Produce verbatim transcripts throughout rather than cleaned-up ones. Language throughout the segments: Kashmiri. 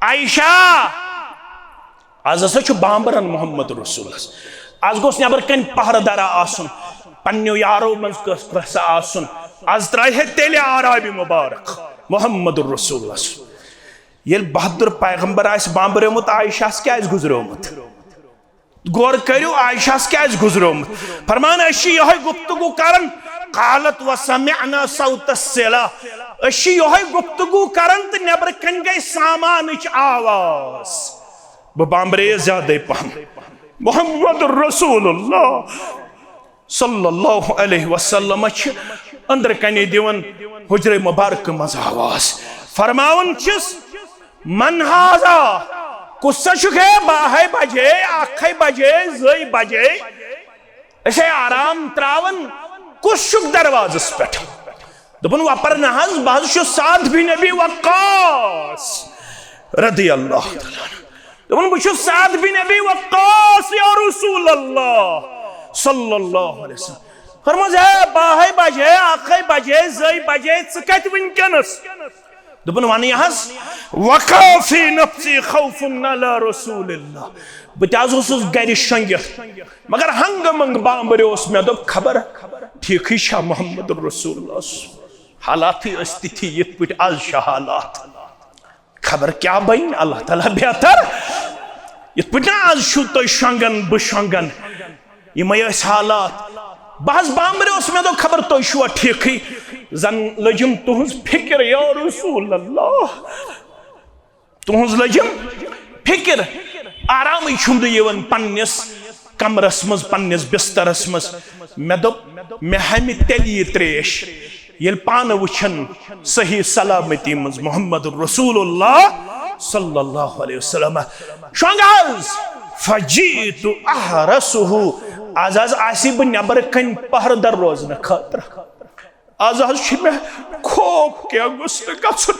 عائشہ، از ہسا چھُ بامبرن محمد رسولس۔ از گوٚژھ نٮ۪بر کنہِ پہرٕ درا آسُن، پننیو یارو منٛز کٲنٛسہِ، کٲنٛسہِ آسُن۔ از ترٛایہِ ہے تیٚلہِ آرامہِ مبارک محمد رسولس۔ ییٚلہِ بہادر پیغمبر آسہِ بامبریومُت، عائشہس کیٛازِ گُزریومُت؟ غور کٔرِو، عائشہس کیٛازِ گُزریومُت؟ فرمان، أسۍ چھِ یِہوٚے گفتگو کران، قالت وسمعنا صوت السلاح، أسۍ چھِ یِہوٚے گفتگو کران تہٕ نٮ۪برٕ کنہِ گٔے سامانٕچ آواز۔ بہٕ بامبرییس زیادَے پہم۔ محمد رسول اللہ صلی اللہ علیہ وسلم چھِ أنٛدرٕ کنہِ دِوان حجرے مبارکہٕ منٛز آواز، فرماوان چھِس، من هذا؟ کُس سا چھُکھ ہے؟ باہے بجے، اکھے بجے، زٕے بجے، أسے آرام تراوان، کُس چھُکھ دروازس پٮ۪ٹھ؟ دوٚپُن، وۄپر نہ حظ، بہٕ حظ چھُس سعد بن ابی وقاص رضی اللہ تعالیٰ عنہ۔ دوٚپُن، بہٕ چھُس سعد بن ابی وقاص یا رسول اللہ صلی اللہ علیہ وسلم۔ فرمٲوس، ہے، باہے بجے، اکھے بجے، زٕے بجے، ژٕ کتہِ وٕنکیٚنس؟ دوٚپُن، وَنٕے حظ، وقع فی نفسی خوف علی رسول اللہ۔ بہٕ تہِ حظ اوسُس گرِ شۄنٛگِتھ، مگر ہنٛگہٕ منٛگہٕ بامبریوس۔ مےٚ دوٚپ، خبر ٹھیٖکھٕے چھا محمد رسول اللہ؟ حالاتٕے ٲسۍ تِتھی یِتھ پٲٹھۍ از چھِ حالات۔ خبر کیٛاہ بنہِ، اللہ تعالیٰ بہتر۔ یِتھ پٲٹھۍ نہ از چھُو تُہۍ شۄنٛگان، بہٕ شۄنٛگان، یِمے ٲسۍ حالات۔ بہٕ حظ بامبریوس، مےٚ دوٚپ، خبر تُہۍ چھُوا ٹھیٖکھٕے؟ زن لٔجِم تُہنٛز فکر یا رسول اللہ، تُہنٛز لٔجِم فکر۔ آرامٕے چھُم نہٕ یِوان پننِس کمرس منٛز، پننِس بسترس منٛز۔ مےٚ دوٚپ، مےٚ ہمہِ تیٚلہِ یہِ تریش، ییٚلہِ پانہٕ وٕچھن صحیح سلامتی منٛز محمد رسول اللہ صلی اللہ علیہ وسلم۔ شۄنٛگ حظ، فجیت احرسہ، از حظ آسی بہٕ نٮ۪برٕ کنۍ پہرٕ در روزنہٕ خٲطرٕ۔ از حظ چھِ مےٚ خوف، کینٛہہ گوٚژھ نہٕ گژھُن۔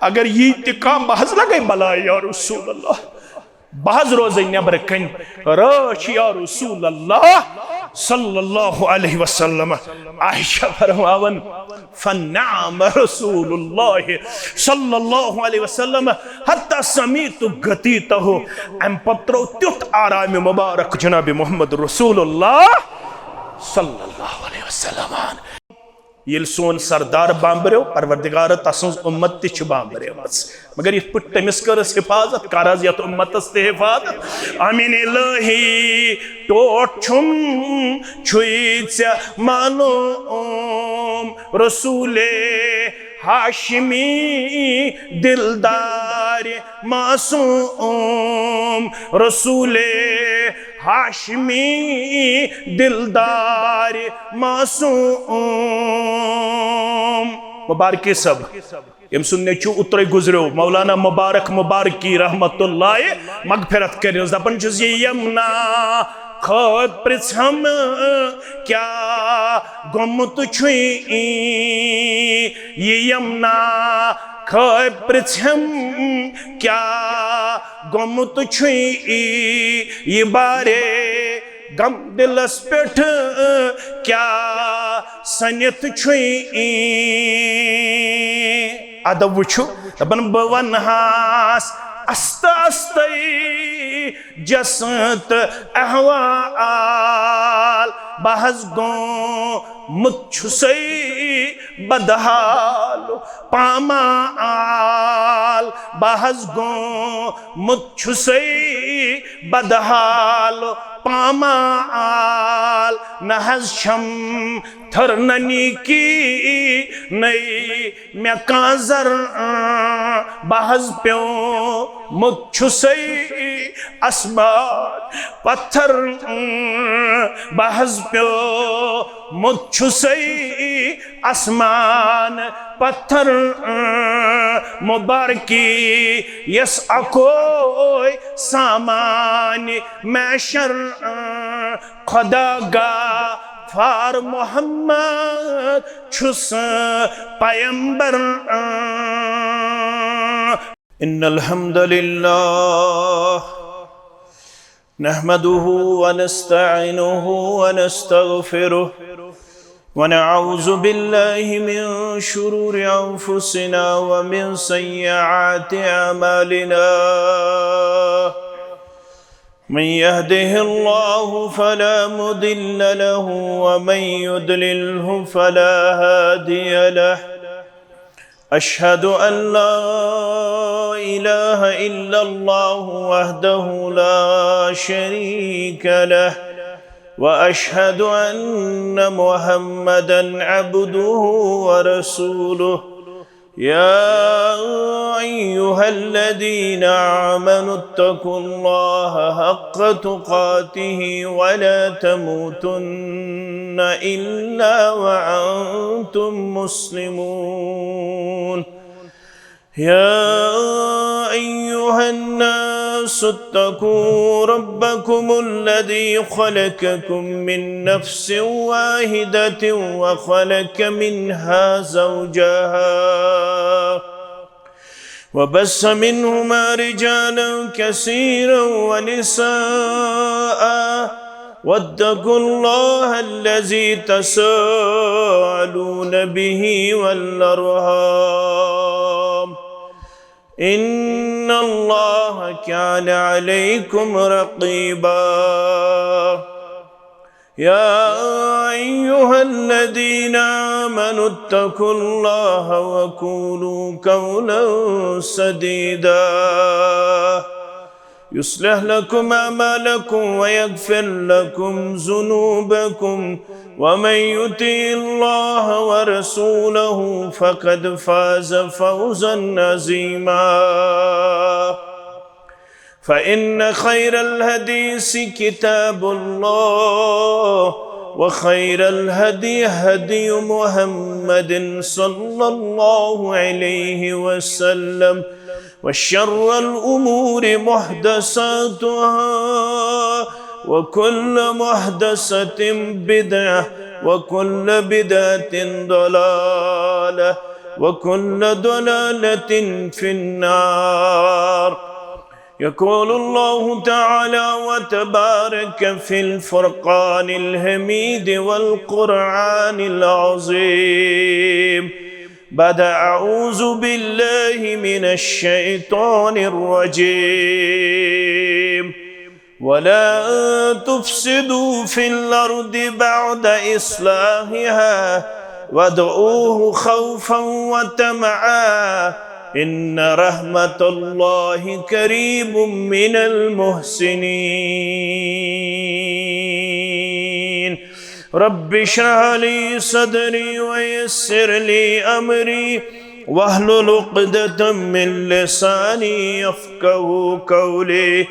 اگر یی تہِ کانٛہہ، بہٕ حظ لگے بلاے یا رسول اللہ۔ بہٕ حظ روزے نٮ۪برٕ کنۍ رٲچھ یا رسول اللہ صلی اللہ علیہ وسلم۔ عائشہ فرماون، فنام رسول اللہ صلی اللہ علیہ وسلم حتی سمیت غطیتہ۔ امہِ پتہٕ ترٛوو تیُتھ آرامِ مبارک جناب محمد رسول اللہ صلی اللہ علیہ وسلم۔ ییٚلہِ سون سردار بامبریو، پروردگار تسٕنٛز اُمت تہِ چھِ بامبریمٕژ۔ مگر یِتھ پٲٹھۍ تٔمِس کٔرٕس حفاظت، کر حظ یتھ اُمتس تہِ حفاظت۔ امین الہی ٹوٹھ چھُم، چھُے ژےٚ معلوم رسول ہاشمی دلدار معصوم، رسول ہاشمی دلدار معصوم۔ مبارکی صٲب، أمۍ سُنٛد نیٚچوٗ اوترے گُزریو، مولانا مبارک مبارکی رحمت اللہ مغفرت کٔرِنَس۔ دَپان چھُس، یہِ یمنا خٲب پرٛژھم کیٛاہ گوٚمُت چھُے، یہِ یمنا خٲب پرٛژھم کیٛاہ گوٚمُت چھُے، یہِ بارے غم دلس پٮ۪ٹھ کیٛاہ سٔنِتھ چھُے۔ ادب وٕچھِو، دَپان، بہٕ وَنہَس اَستہٕ اَستَے جسہٕ تہٕ احوال، بہٕ حظ گوٚمُت چھُسَے بدحال پامال، بہٕ حظ گوٚمُت چھُسَے بدحال پامال، نہ حظ چھم تھٔر ننی کی نئی مےٚ کانٛہہ زر، بہٕ حظ پیومُت چھُسَے آسمان پتھر، بہٕ حظ پیومُت چھُسَے آسمان پتھر۔ مبارکی یس اکوے سامان محشر، خدا غفار محمد چھُس پیمبر۔ ان الحمد للہ نحمده ونستعينه ونستغفره ونعوذ بالله من شرور أنفسنا ومن سيئات أعمالنا. من يهده الله فلا مضل له، ومن يضلله فلا هادي له. أشهد أن لا إله إلا الله وحده لا شريك له، وأشهد أن محمدا عبده ورسوله. يا أيها الذين آمنوا اتقوا الله حق تقاته ولا تموتن إلا وأنتم مسلمون. يا أيها الناس اتقوا ربكم الذي خلقكم من نفس واحدة وخلق منها زوجها وبث منهما رجالا كثيرا ونساء، واتقوا الله الذي تساءلون به والأرحام، إن الله كان عليكم رقيبا. يا أيها الذين آمنوا اتقوا الله وقولوا قولا سديدا، يصلح لكم أعمالكم ويغفر لكم ذنوبكم، ومن يطع الله ورسوله فقد فاز فوزا عظيما. فإن خير الحديث كتاب الله، وخير الهدي هدي محمد صلى الله عليه وسلم، وشر الأمور محدثاتها، وكل محدثة بدعة، وكل بدعة ضلالة، وكل ضلالة في النار. يقول الله تعالى وتبارك في الفرقان الحميد والقرآن العظيم بعد أعوذ بالله من الشيطان الرجيم: ولا تفسدوا في الأرض بعد إصلاحها وادعوه خوفا وطمعا إن رحمة الله قريب من المحسنين. رب اشرح لي صدري ويسر لي أمري واحلل عقدة من لساني يفقهوا قولي.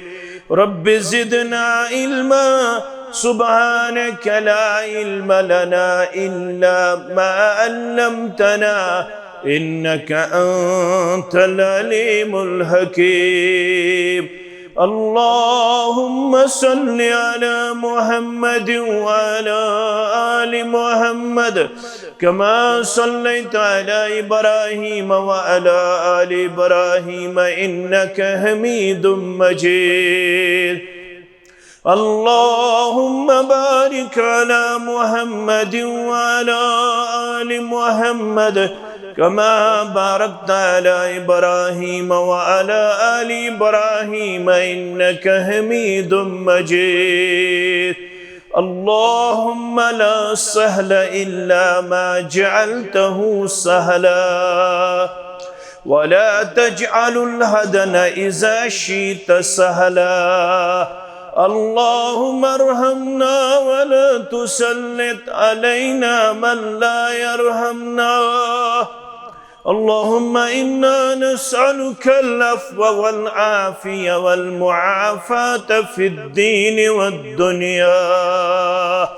رب زدنا علما، سبحانك لا علم لنا إلا ما علمتنا، إنك أنت العليم الحكيم. اللهم صل على محمد وعلى آل محمد كما صليت على إبراهيم وعلى آل إبراهيم إنك حميد مجيد. اللهم بارك على محمد وعلى آل محمد كما باركت على إبراهيم وعلى آل إبراهيم إنك حميد مجيد. اللهم لا سهل إلا ما جعلته سهلا، ولا تجعل الحزن إذا شئت سهلا. اللهم ارحمنا ولا تسلط علينا من لا يرحمنا. اللهم إنا نسألك العفو والعافية والمعافاة في الدين والدنيا،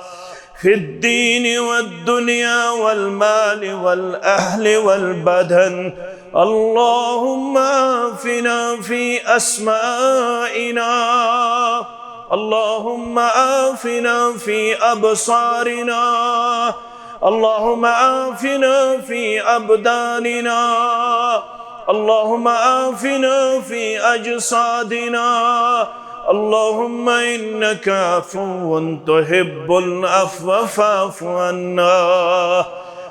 في الدين والدنيا والمال والأهل والبدن. اللهم عافنا في أسمائنا، اللهم عافنا في أبصارنا، اللهم عافنا في أبداننا، اللهم عافنا في أجسادنا، اللهم إنك عفو تحب العفو فاعف عنا.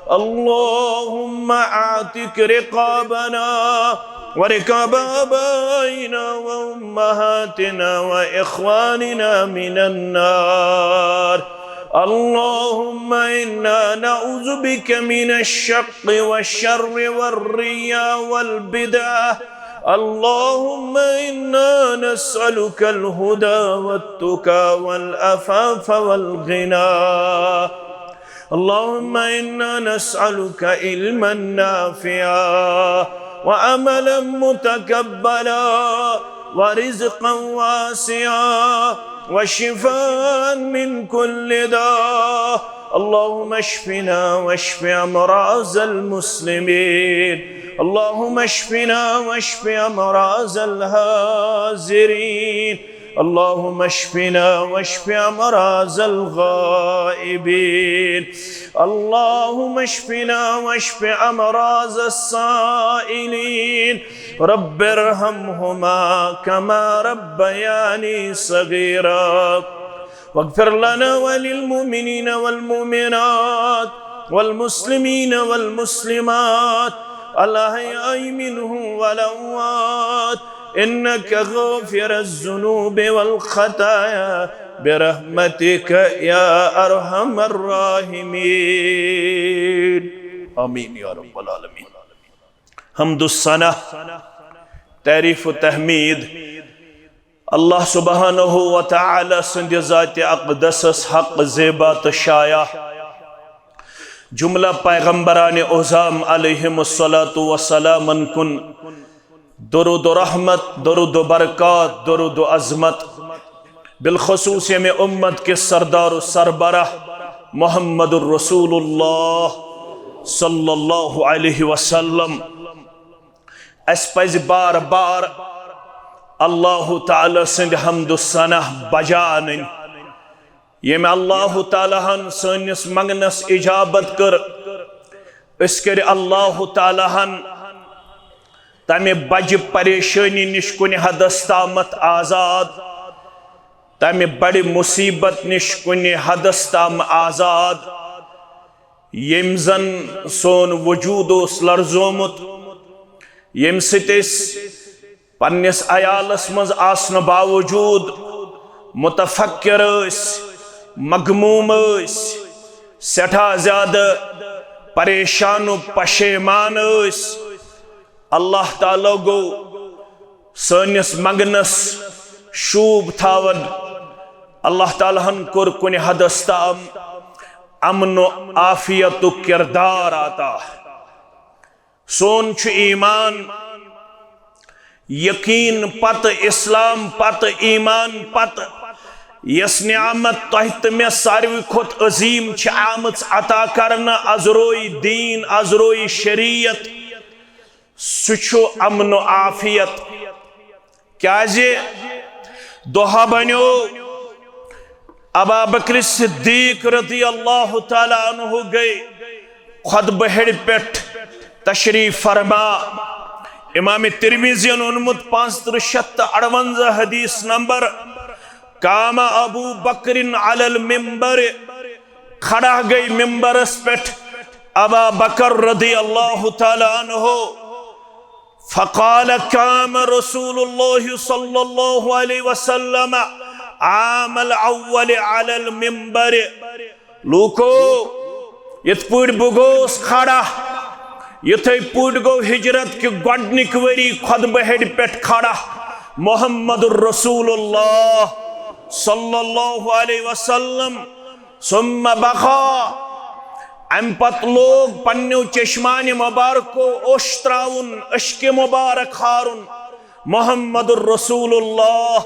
اللهم أعتق رقابنا ورقاب آبائنا وأمهاتنا وإخواننا من النار. اللهم إنا نعوذ بك من الشق والشر والرياء والبدعة. اللهم إنا نسألك الهدى والتقى والعفاف والغنى. اللهم إنا نسألك علما نافعا وعملا متقبلا ورزقا واسعا وشفاء من كل داء. اللهم اشفنا واشف أمراض المسلمين. اللهم اشفنا واشف أمراض الحاضرين. اللهم اشفنا واشف أمراض الغائبين. اللهم اشفنا واشف أمراض السائلين. رب ارحمهما كما ربياني صغيرا. واغفر لنا وللمؤمنين والمؤمنات والمسلمين والمسلمات الأحياء منهم والأموات إنك غافر الذنوب والخطايا برحمتك يا أرحم الراحمين. آمين يا رب العالمين. حمد و ثنا، تعریف و تحمید اللہ سبحانہ و تعالی سٕنٛدِ ذاتِ اقدسس حق، زیبا تہٕ شایع۔ جملہ پیغمبران عظام علیہم الصلوۃ والسلامن کُن درود و رحمت، درود و برکات، درود و عظمت، بالخصوص ییٚمہِ امت کِس سردار و سربراہ محمد الرسول اللہ صلی اللہ علیہ وسلم۔ اسہِ پزِ بار بار اللہ تعالیٰ سٕنٛدِ حمد و ثنا بجا انٕنۍ۔ ییٚمہِ اللہ تعالیٰ ہن سٲنِس منگنس اجابت کٔر، أسۍ کٔرۍ اللہ تعالیٰ ہن تمہِ بجہِ پریشٲنی نِش کُنہِ حدس تامتھ آزاد، تمہِ بڑِ مصیبت نِش کُنہِ حدس تام آزاد، ییٚمۍ زن سون وجود اوس لرزومُت، ییٚمہِ سۭتۍ أسۍ پننِس عیالس منٛز آسنہٕ باوجود متفکر ٲسۍ، مغموم ٲسۍ، سٮ۪ٹھاہ زیادٕ پریشان و پشیمان ٲسۍ۔ اللہ تعالیٰ گوٚو سٲنِس منگنس شوٗب تھاوان۔ اللہ تعالیٰ ہن کوٚر کُنہِ حدس تام امن و عافیتُک کردار عطا۔ سون چھُ ایمان، یقین پتہٕ، اسلام پتہٕ، ایمان پتہٕ، یۄس نعمت تۄہہِ تہٕ مےٚ ساروی کھۄتہٕ عظیٖم چھِ آمٕژ عطا کرنہٕ، از روی دین، از روی شریعت، سُہ چھُ امن و عافیت۔ کیازِ دۄہا بنیو ابا بکر صدیق رضی اللہ تعالیٰ عنہ گٔے خطبہٕ ہیٚرِ پٮ۪ٹھ تشریف فرما۔ امام ترمذین اوٚنمُت پانٛژھ ترٕٛہ شیٚتھ تہٕ اَرونٛزاہ حدیث نمبر، قام ابو بکر علی المنبر، کھڑا گٔے ممبرس پٮ۪ٹھ ابا بکر رضی اللہ تعالیٰ عنہ۔ فقال قام رسول الله صلى الله عليه وسلم عام الأول على المنبر۔ لوکو، یِتھ پٲٹھۍ بہٕ گوس کھڑا، یِتھے پٲٹھۍ گوٚو ہجرت کہِ گۄڈنِکۍ ؤری خطبہٕ ہیٚرِ پٮ۪ٹھ کھڑا محمد رسول اللہ صلی اللہ علیہ وسلم۔ ثم بكى۔ امہِ پتہٕ لوگ پننیو چشمانِ مبارکو اوٚش تراوُن، اشکِ مبارک ہارُن محمد رسول اللہ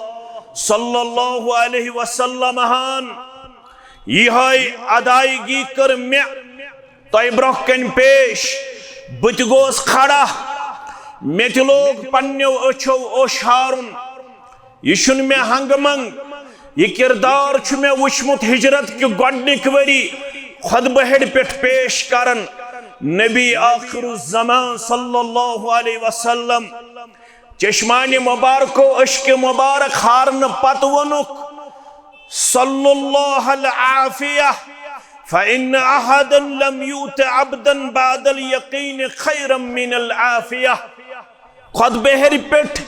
صلی اللہ علیہ وسلم ہن۔ یہے ادائیگی کٔر مےٚ تۄہہِ برونٛہہ کنہِ پیش۔ بہٕ تہِ گوس کھڑا، مےٚ تہِ لوگ پننیو أچھو اوٚش ہارُن۔ یہِ چھُنہٕ مےٚ ہنگہٕ منگ، یہِ کردار چھُ مےٚ وُچھمُت ہجرت کہِ گۄڈنِکۍ ؤری خطبہٕ ہیٚرِ پٮ۪ٹھ پیش کران۔ نبی آخر الزمان صلی اللہ علیہ وسلم چشمانِ مبارکو اشکِ مبارک ہارنہٕ پتہٕ ووٚنُکھ، صلوا اللہ العافیہ، فإن أحدا لم يؤت عبدا بعد اليقين خيرا من العافیہ۔ خطبہ ہیٚرِ پٮ۪ٹھ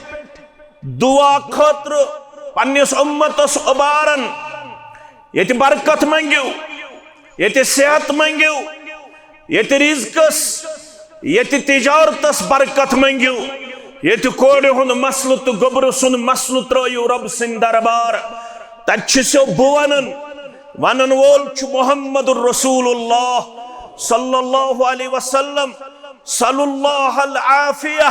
دعا خٲطرٕ پننِس اُمتس اُبارن، ییٚتہِ برکت منٛگِو، ییٚتہِ صحت منٛگِو، ییٚتہِ رزقس، ییٚتہِ تجارتس برکت منٛگِو، ییٚتہِ کورِ ہُنٛد مسلہٕ تہٕ گوٚبرٕ سُنٛد مسلہٕ ترٲیِو رۄب سٕنٛدِ دربار۔ تتہِ چھُسو بہٕ ونان، ونن وول چھُ محمد رسول اللہ صلی اللہ علیہ وسلم۔ صلوا اللہ العافیہ۔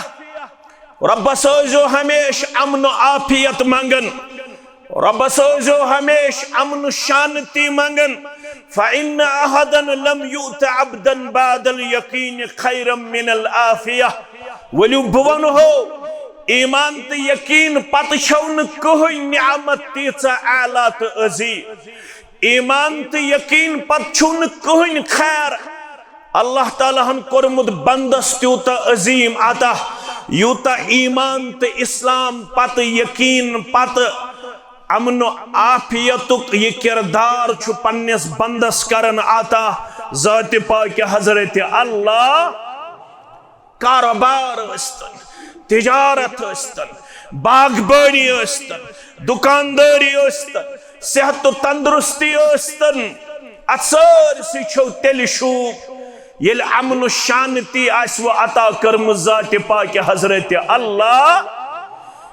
رۄبس ٲسۍزیو ہمیشہٕ امن و عافیت منٛگان۔ رۄبس ٲسۍزیو ہمیشہٕ امن و شانتی منٛگان۔ فإن أحدا لم يؤت عبدا بعد اليقين خيرا من العافیہ۔ ؤلِو بہٕ ونہو، ایمان تہٕ یقین پتہٕ چھو نہٕ کٕہٕنۍ نعمت تیٖژاہ اعلیٰ تہٕ عظیم۔ ایمان تہٕ یقین پتہٕ چھُو نہٕ کٕہٕنۍ خیر اللہ تعالیٰ ہن کوٚرمُت بندس تیوٗتاہ عظیم عطا، یوٗتاہ ایمان تہٕ اسلام پتہٕ، یقین پتہٕ، امن و عافیتُک یہِ کردار چھُ پننِس بندس کران عطا۔ ذاتِ پاکِ حضرت اللہ، کاروبار ٲسۍتن، تجارت ٲسۍتن، باغبٲنی ٲسۍتن، دُکاندٲری ٲسۍتن، صحت و تندرستی ٲسۍتن، اتھ سٲرسٕے چھو تیٚلہِ شوٗب، ییٚلہِ امن و شانتی آسہِ وۄنۍ عطا کٔرمٕژ ذاتِ پاکِ حضرت اللہ۔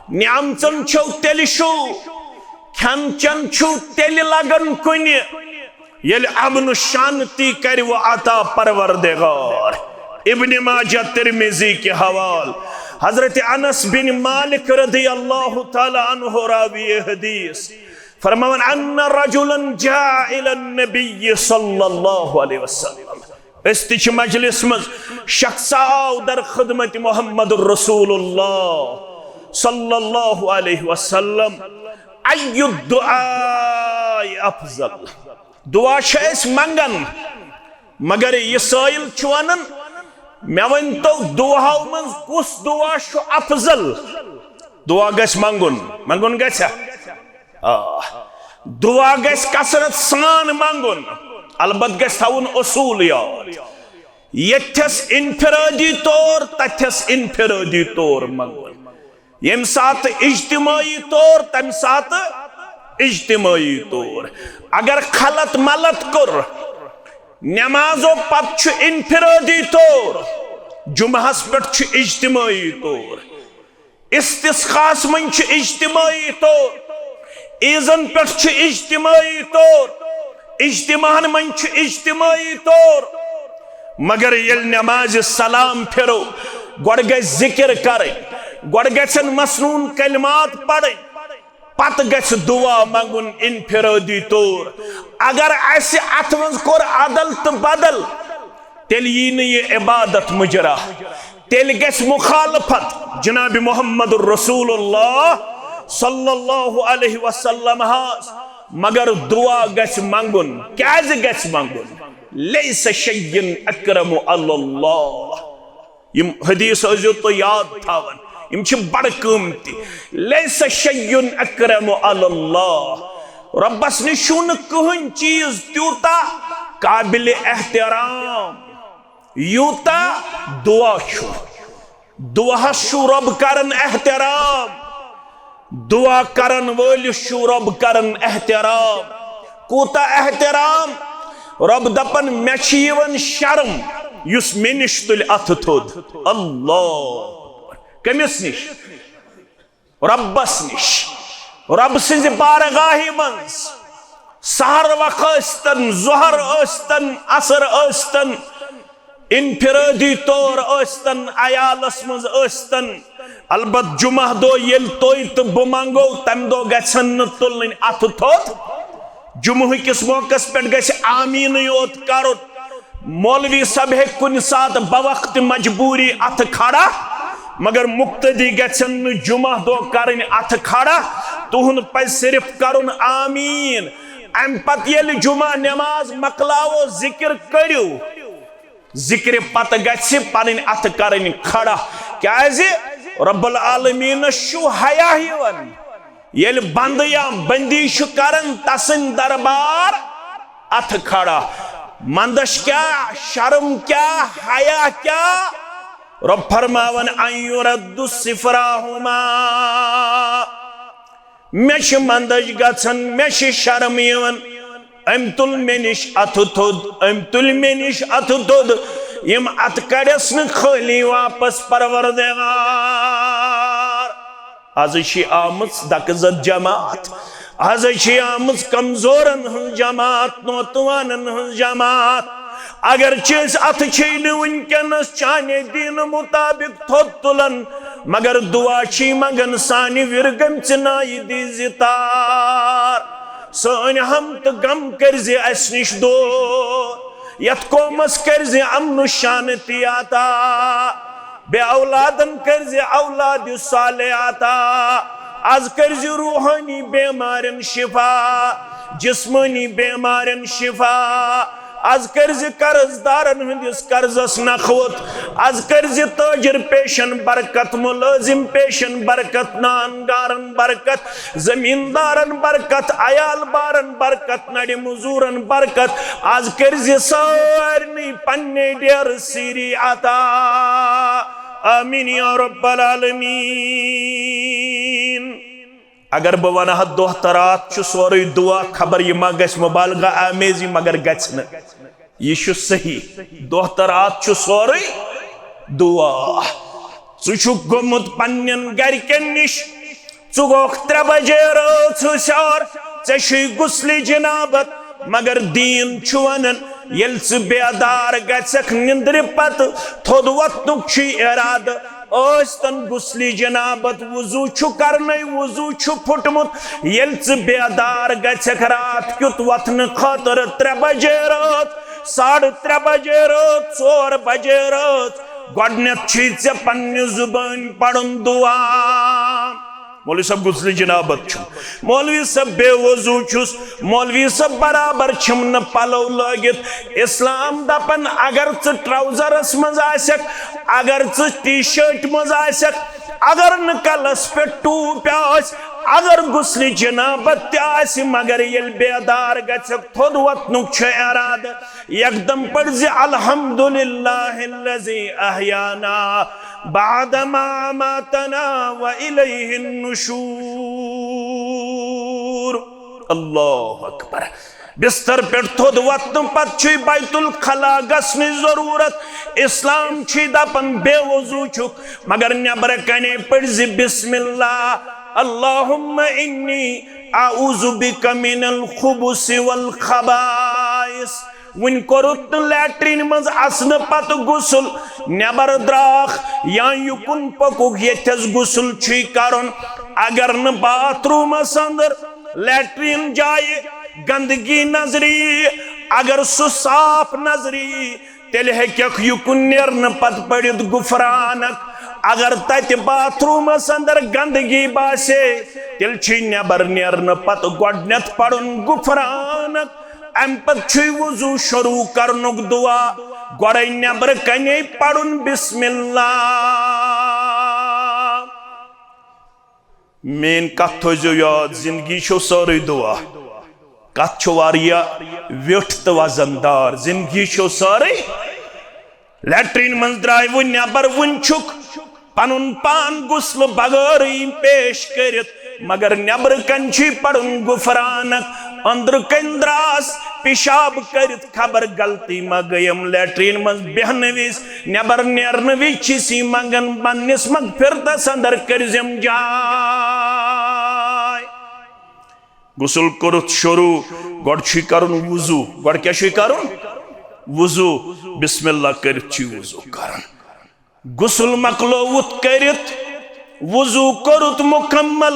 نعمژن چھو تیٚلہِ شوٗب، کھٮ۪ن چٮ۪ن چھُو تیٚلہِ لگان کُنہِ، ییٚلہِ امن و شانتی کرِ وۄنۍ عطا پروردگار۔ ابن ماجہ، ترمذی کہِ حوالہٕ، حضرت انس بن مالک رضی اللہ تعالیٰ عنہ راوی حدیث فرماوان، ان رجلا جاء الى النبی صلی اللہ علیہ وسلم۔ أسۍ تہِ چھِ مجلس منٛز، شخص آو در خدمت محمد رسول اللہ صلی اللہ علیہ وسلم، ای الدعاء افضل؟ دعا چھِ أسۍ منگان، مگر یہِ سٲیِل چھُ ونان، مےٚ ؤنۍ تو دعاہو منٛز کُس دعا چھُ افضل؟ دعا گژھِ منگُن، منگُن گژھِ۔ آ، دعا گژھِ کثرت سان منگُن، البتہ گژھِ تھاوُن اصوٗل یاد۔ ییٚتھس انفرادی طور، تتھس انفرادی طور منگُن۔ ییٚمہِ ساتہٕ اجتماعی طور، تمہِ ساتہٕ اجتماعی طور۔ اگر خلط ملط کوٚر، نمازو پتہٕ چھُ انفرادی طور، جمعہس پٮ۪ٹھ چھُ اجتماعی طور، استسقاہس منٛز چھُ اجتماعی طور، عیٖزن پٮ۪ٹھ چھُ اجتماعی طور، اجتماعن منٛز چھُ اجتماعی طور۔ مگر ییٚلہِ نمازِ سلام پھِرو، گۄڈٕ گژھِ ذکر کرٕنۍ، گۄڈٕ گژھن مسنون کلمات پرٕنۍ، پتہٕ گژھِ دعا منگُن انفرادی طور۔ اگر اسہِ اتھ منٛز کوٚر ادل تہٕ بدل، تیٚلہِ یی نہٕ یہِ عبادت مُجرا، تیٚلہِ گژھِ مخالفت جناب محمد رسول اللہ صلی اللہ علیہ وسلم ہس۔ مگر دعا گژھِ منگُن۔ کیازِ گژھِ منگُن؟ لیس شیء اکرم علی اللہ۔ یِم حدیث ٲسۍزیو تُہۍ یاد تھاوان، یِم چھِ بڑٕ قۭمتی۔ لیس شیء اکرم علی اللہ۔ رۄبس نِش چھُنہٕ کٕہٕنۍ چیٖز تیوٗتاہ قابلِ احترام یوٗتاہ دعا چھُ۔ دعاہس چھُ رۄب کران احترام، دعا کرن وٲلِس چھُ رۄب کران احترام۔ کوٗتاہ احترام؟ رۄب دپان، مےٚ چھِ یِوان شرم یُس مےٚ نِش تُلہِ اتھٕ تھوٚد۔ اللہ اکبر۔ کٔمِس نِش؟ رۄبس نِش۔ رۄب سٕنٛزِ بارگاہہِ منٛز سحر وق ٲسۍتن، ظہر ٲسۍتن، عصر ٲسۍتن، انفرادی طور ٲسۍتن، عیالس منٛز ٲسۍتن۔ البتہ جمعہ دۄہ ییٚلہِ تُہۍ تہٕ بہٕ منگو، تمہِ دۄہ گژھن نہٕ تُلٕنۍ اتھٕ تھوٚد۔ جمعہ کِس موقعس پٮ۪ٹھ گژھِ آمیٖنٕے یوت کرُن۔ مولوی صٲب ہیٚکہِ کُنہِ ساتہٕ بوقتِ مجبوٗری اتھٕ کھڑا، مگر مقتدی گژھن نہٕ جمعہ دۄہ کرٕنۍ اتھٕ کھڑا۔ تُہُنٛد پزِ صرف کرُن آمیٖن۔ امہِ پتہٕ ییٚلہِ جمعہ نماز مۄکلاوو، ذکر کٔرِو۔ ذکرِ پتہٕ گژھِ پنٕنۍ اتھٕ کرٕنۍ کھڑا۔ کیازِ؟ رب العالمینس چھُ حیا یِوان، ییٚلہِ بندٕ یا بندی چھُ کران تسٕنٛدِ دربار اتھٕ کھڑا۔ مندس کیٛاہ، شرم کیٛاہ، حیا کیٛاہ؟ رب فرماوان، ان یرد صفراہما۔ مےٚ چھِ مندج گژھان، مےٚ چھِ شرم یِوان۔ أمۍ تُل مےٚ نِش اَتھٕ تھوٚد، أمۍ تُلۍ مےٚ نِش اَتھٕ تھوٚد۔ یِم اَتھٕ کَڑٮ۪س نہٕ خٲلی واپس، پروردگار۔ از چھِ آمٕژ دکہٕ زد جماعت، از چھِ آمٕژ کمزورن ہٕنٛز جماعت، نوتوانن ہٕنٛز جماعت۔ اگر چھِ أسۍ اَتھٕ چھِ نہٕ وٕنکیٚنس چانہِ دیٖنہٕ مُطابق تھوٚد تُلان، مگر دعا چھی منگان سانہِ وِرگٔمژِ نایہِ دی زِتار۔ سٲنۍ ہم تہٕ غم کٔرزِ اَسہِ نِش دوٗر۔ یَتھ قومس کٔرزِ امن و شانتی عطا۔ بے اولادن کٔرزِ اولاد صالح عطا۔ از کٔرزِ روحٲنی بیمارن شفا، جسمٲنی بیمارن شفا۔ از کٔرزِ قرض دارن ہٕنٛدِس قرضس نکھوت۔ از کٔرزِ تاجر پیشن برکت، ملٲزم پیشن برکت، نان گارن برکت، زمیندارن برکت، عیال بارن برکت، نڑِ مزورن برکت۔ از کٔرزِ سارنٕے پننہِ ڈیرٕ سیٖری عطا۔ آمین یا رب العالمین۔ اگر بہٕ ونہٕ ہا دۄہ تہٕ راتھ چھُ سورُے دعا، خبر یہِ ما گژھِ مبالغہ آمیزی، مگر گژھِ نہٕ۔ یہِ چھُ صحیح۔ دۄہ تہٕ راتھ چھُ سورُے دعا۔ ژٕ چھُکھ گوٚمُت پننٮ۪ن گرِکٮ۪ن نِش، ژٕ گوٚکھ ترٛےٚ بجے رٲژ ہٕنٛز سیر، ژےٚ چھُے غسلِ جنابت، مگر دیٖن چھُ ونان، ییٚلہِ ژٕ بیدار گژھکھ نِندرِ پتہٕ، تھوٚد وۄتھنُک چھُے ارادٕ، ٲستن غسلِ جنابت، وضو چھُ کرنَے، وضو چھُ پھُٹمُت۔ ییٚلہِ ژٕ بیدار گژھکھ راتھ کیُتھ وۄتھنہٕ خٲطرٕ ترٛےٚ بجے رٲژ، ساڑٕ ترٛےٚ بجے رٲژ، ژور بجے رٲژ، گۄڈٕنٮ۪تھ چھُے ژےٚ پننہِ زُبٲنۍ پرُن دعا۔ مولوی صٲب غسلِ جنابت چھُ، مولوی صٲب بے وضو چھُس، مولوی صٲب برابر چھِم نہٕ پلو لٲگِتھ۔ اسلام دپان، اگر ژٕ ٹراؤزرس منٛز آسکھ، اگر ژٕ ٹی شرٹ منٛز آسکھ، اگر نہٕ کلس پٮ۪ٹھ ٹوپۍ آسہِ، اگر غسلِ جنابت تہِ آسہِ، مگر ییٚلہِ بیدار گژھکھ، تھوٚد وۄتھنُک چھُ ارادٕ، یکدم پٔرزِ، الحمد للہ الذی احیانا بعد ما اماتنا و الیہ النشور۔ اللہ اکبر۔ بستر پٮ۪ٹھ تھوٚد وۄتھنہٕ پتہٕ چھُے بیت الخلا گژھنٕچ ضروٗرت۔ اسلام چھُے دپان بے وضو چھُکھ، مگر نٮ۪برٕ کنے پٔرزِ بسم اللہ، اللہم انی اعوذ بک من الخبث والخبائث۔ وُنہِ کوٚرُتھ نہٕ لیٹرین منٛز اژنہٕ پتہٕ غسل، نٮ۪بر درٛاکھ یا یُکُن پوٚکُکھ، ییٚتھس غسل چھُے کرُن۔ اگر نہٕ باتھ روٗمس اندر، لیٹرین جایہِ گندگی نظرِ یی، اگر سُہ صاف نظرِ یی، تیٚلہِ ہیٚککھ یُکُن نیرنہٕ پتہٕ پٔرِتھ غفرانک۔ اگر تتہِ باتھ روٗمس اندر گندگی باسے، تیٚلہِ چھُے نٮ۪بر نیرنہٕ پتہٕ گۄڈٕنٮ۪تھ پرُن غفرانک۔ امہِ پتہٕ چھُے وضو شروع کرنُک دعا، گۄڈے نٮ۪برٕ کنے پرُن بسم اللہ۔ میٲنۍ کتھ تھٲوزیو یاد، زندگی چھو سٲرٕے دعا۔ کتھ چھو واریاہ ویوٚٹھ تہٕ وزن دار۔ زندگی چھو سٲرٕے۔ لیٹرین منٛز درٛاے وۄنۍ نٮ۪بر، وۄنۍ چھُکھ پنُن پان غسلہٕ بغٲرٕے پیش کٔرِتھ، مگر نٮ۪برٕ کنۍ چھُے پرُن غفرانک۔ أنٛدرٕ کنۍ درٛاس پیشاب کٔرِتھ، خبر غلطی ما گٔیم، لیٹرین منٛز بیہنہٕ وِزِ، نٮ۪بر نیرنہٕ وِزِ چھِ سی منگان، پننِس مغفرتس اندر کٔرزٮ۪م جاے۔ غسل کوٚرُتھ شروع، گۄڈٕ چھُے کرُن وضو۔ گۄڈٕ کیٛاہ چھُے کرُن؟ وضو۔ بسم اللہ کٔرِتھ چھُے وضو کرُن۔ غسل مۄکلووُتھ کٔرِتھ، وضو کوٚرُتھ مکمل،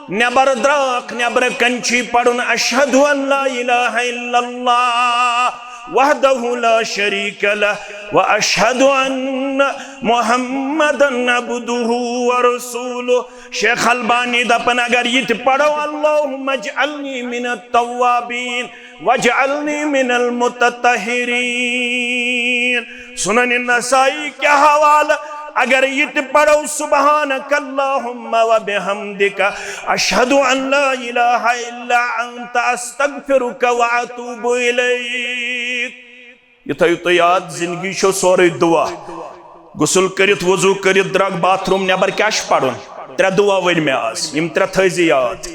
نٮ۪بر درٛاکھ، نٮ۪برٕ کنۍ چھُے پرُن، اشہد ان لا الہ الا اللہ وحدہ لا شریک لہ و اشہد ان محمدا عبدہ و رسولہ۔ شیخ البانی دپان، اگر یہِ تہِ پرو، اللہم اجعلنی من التوابین واجعلنی من المتطہرین۔ سنن نسائی کہِ حوالہٕ، اگر یہِ تہِ پرو، سبحانک اللہم و بحمدک، اشہد ان لا الہ الا انت، استغفرک و اتوب الیک۔ یہِ تھٲیِو تُہۍ یاد، زندگی چھو سورُے دعا۔ غسل کٔرِتھ، وضو کٔرِتھ، درٛاگ باتھ روٗم نٮ۪بر، کیٛاہ چھُ پرُن؟ ترٛےٚ دعا ؤنۍ مےٚ آز، یِم ترٛےٚ تھٲیزِ یاد۔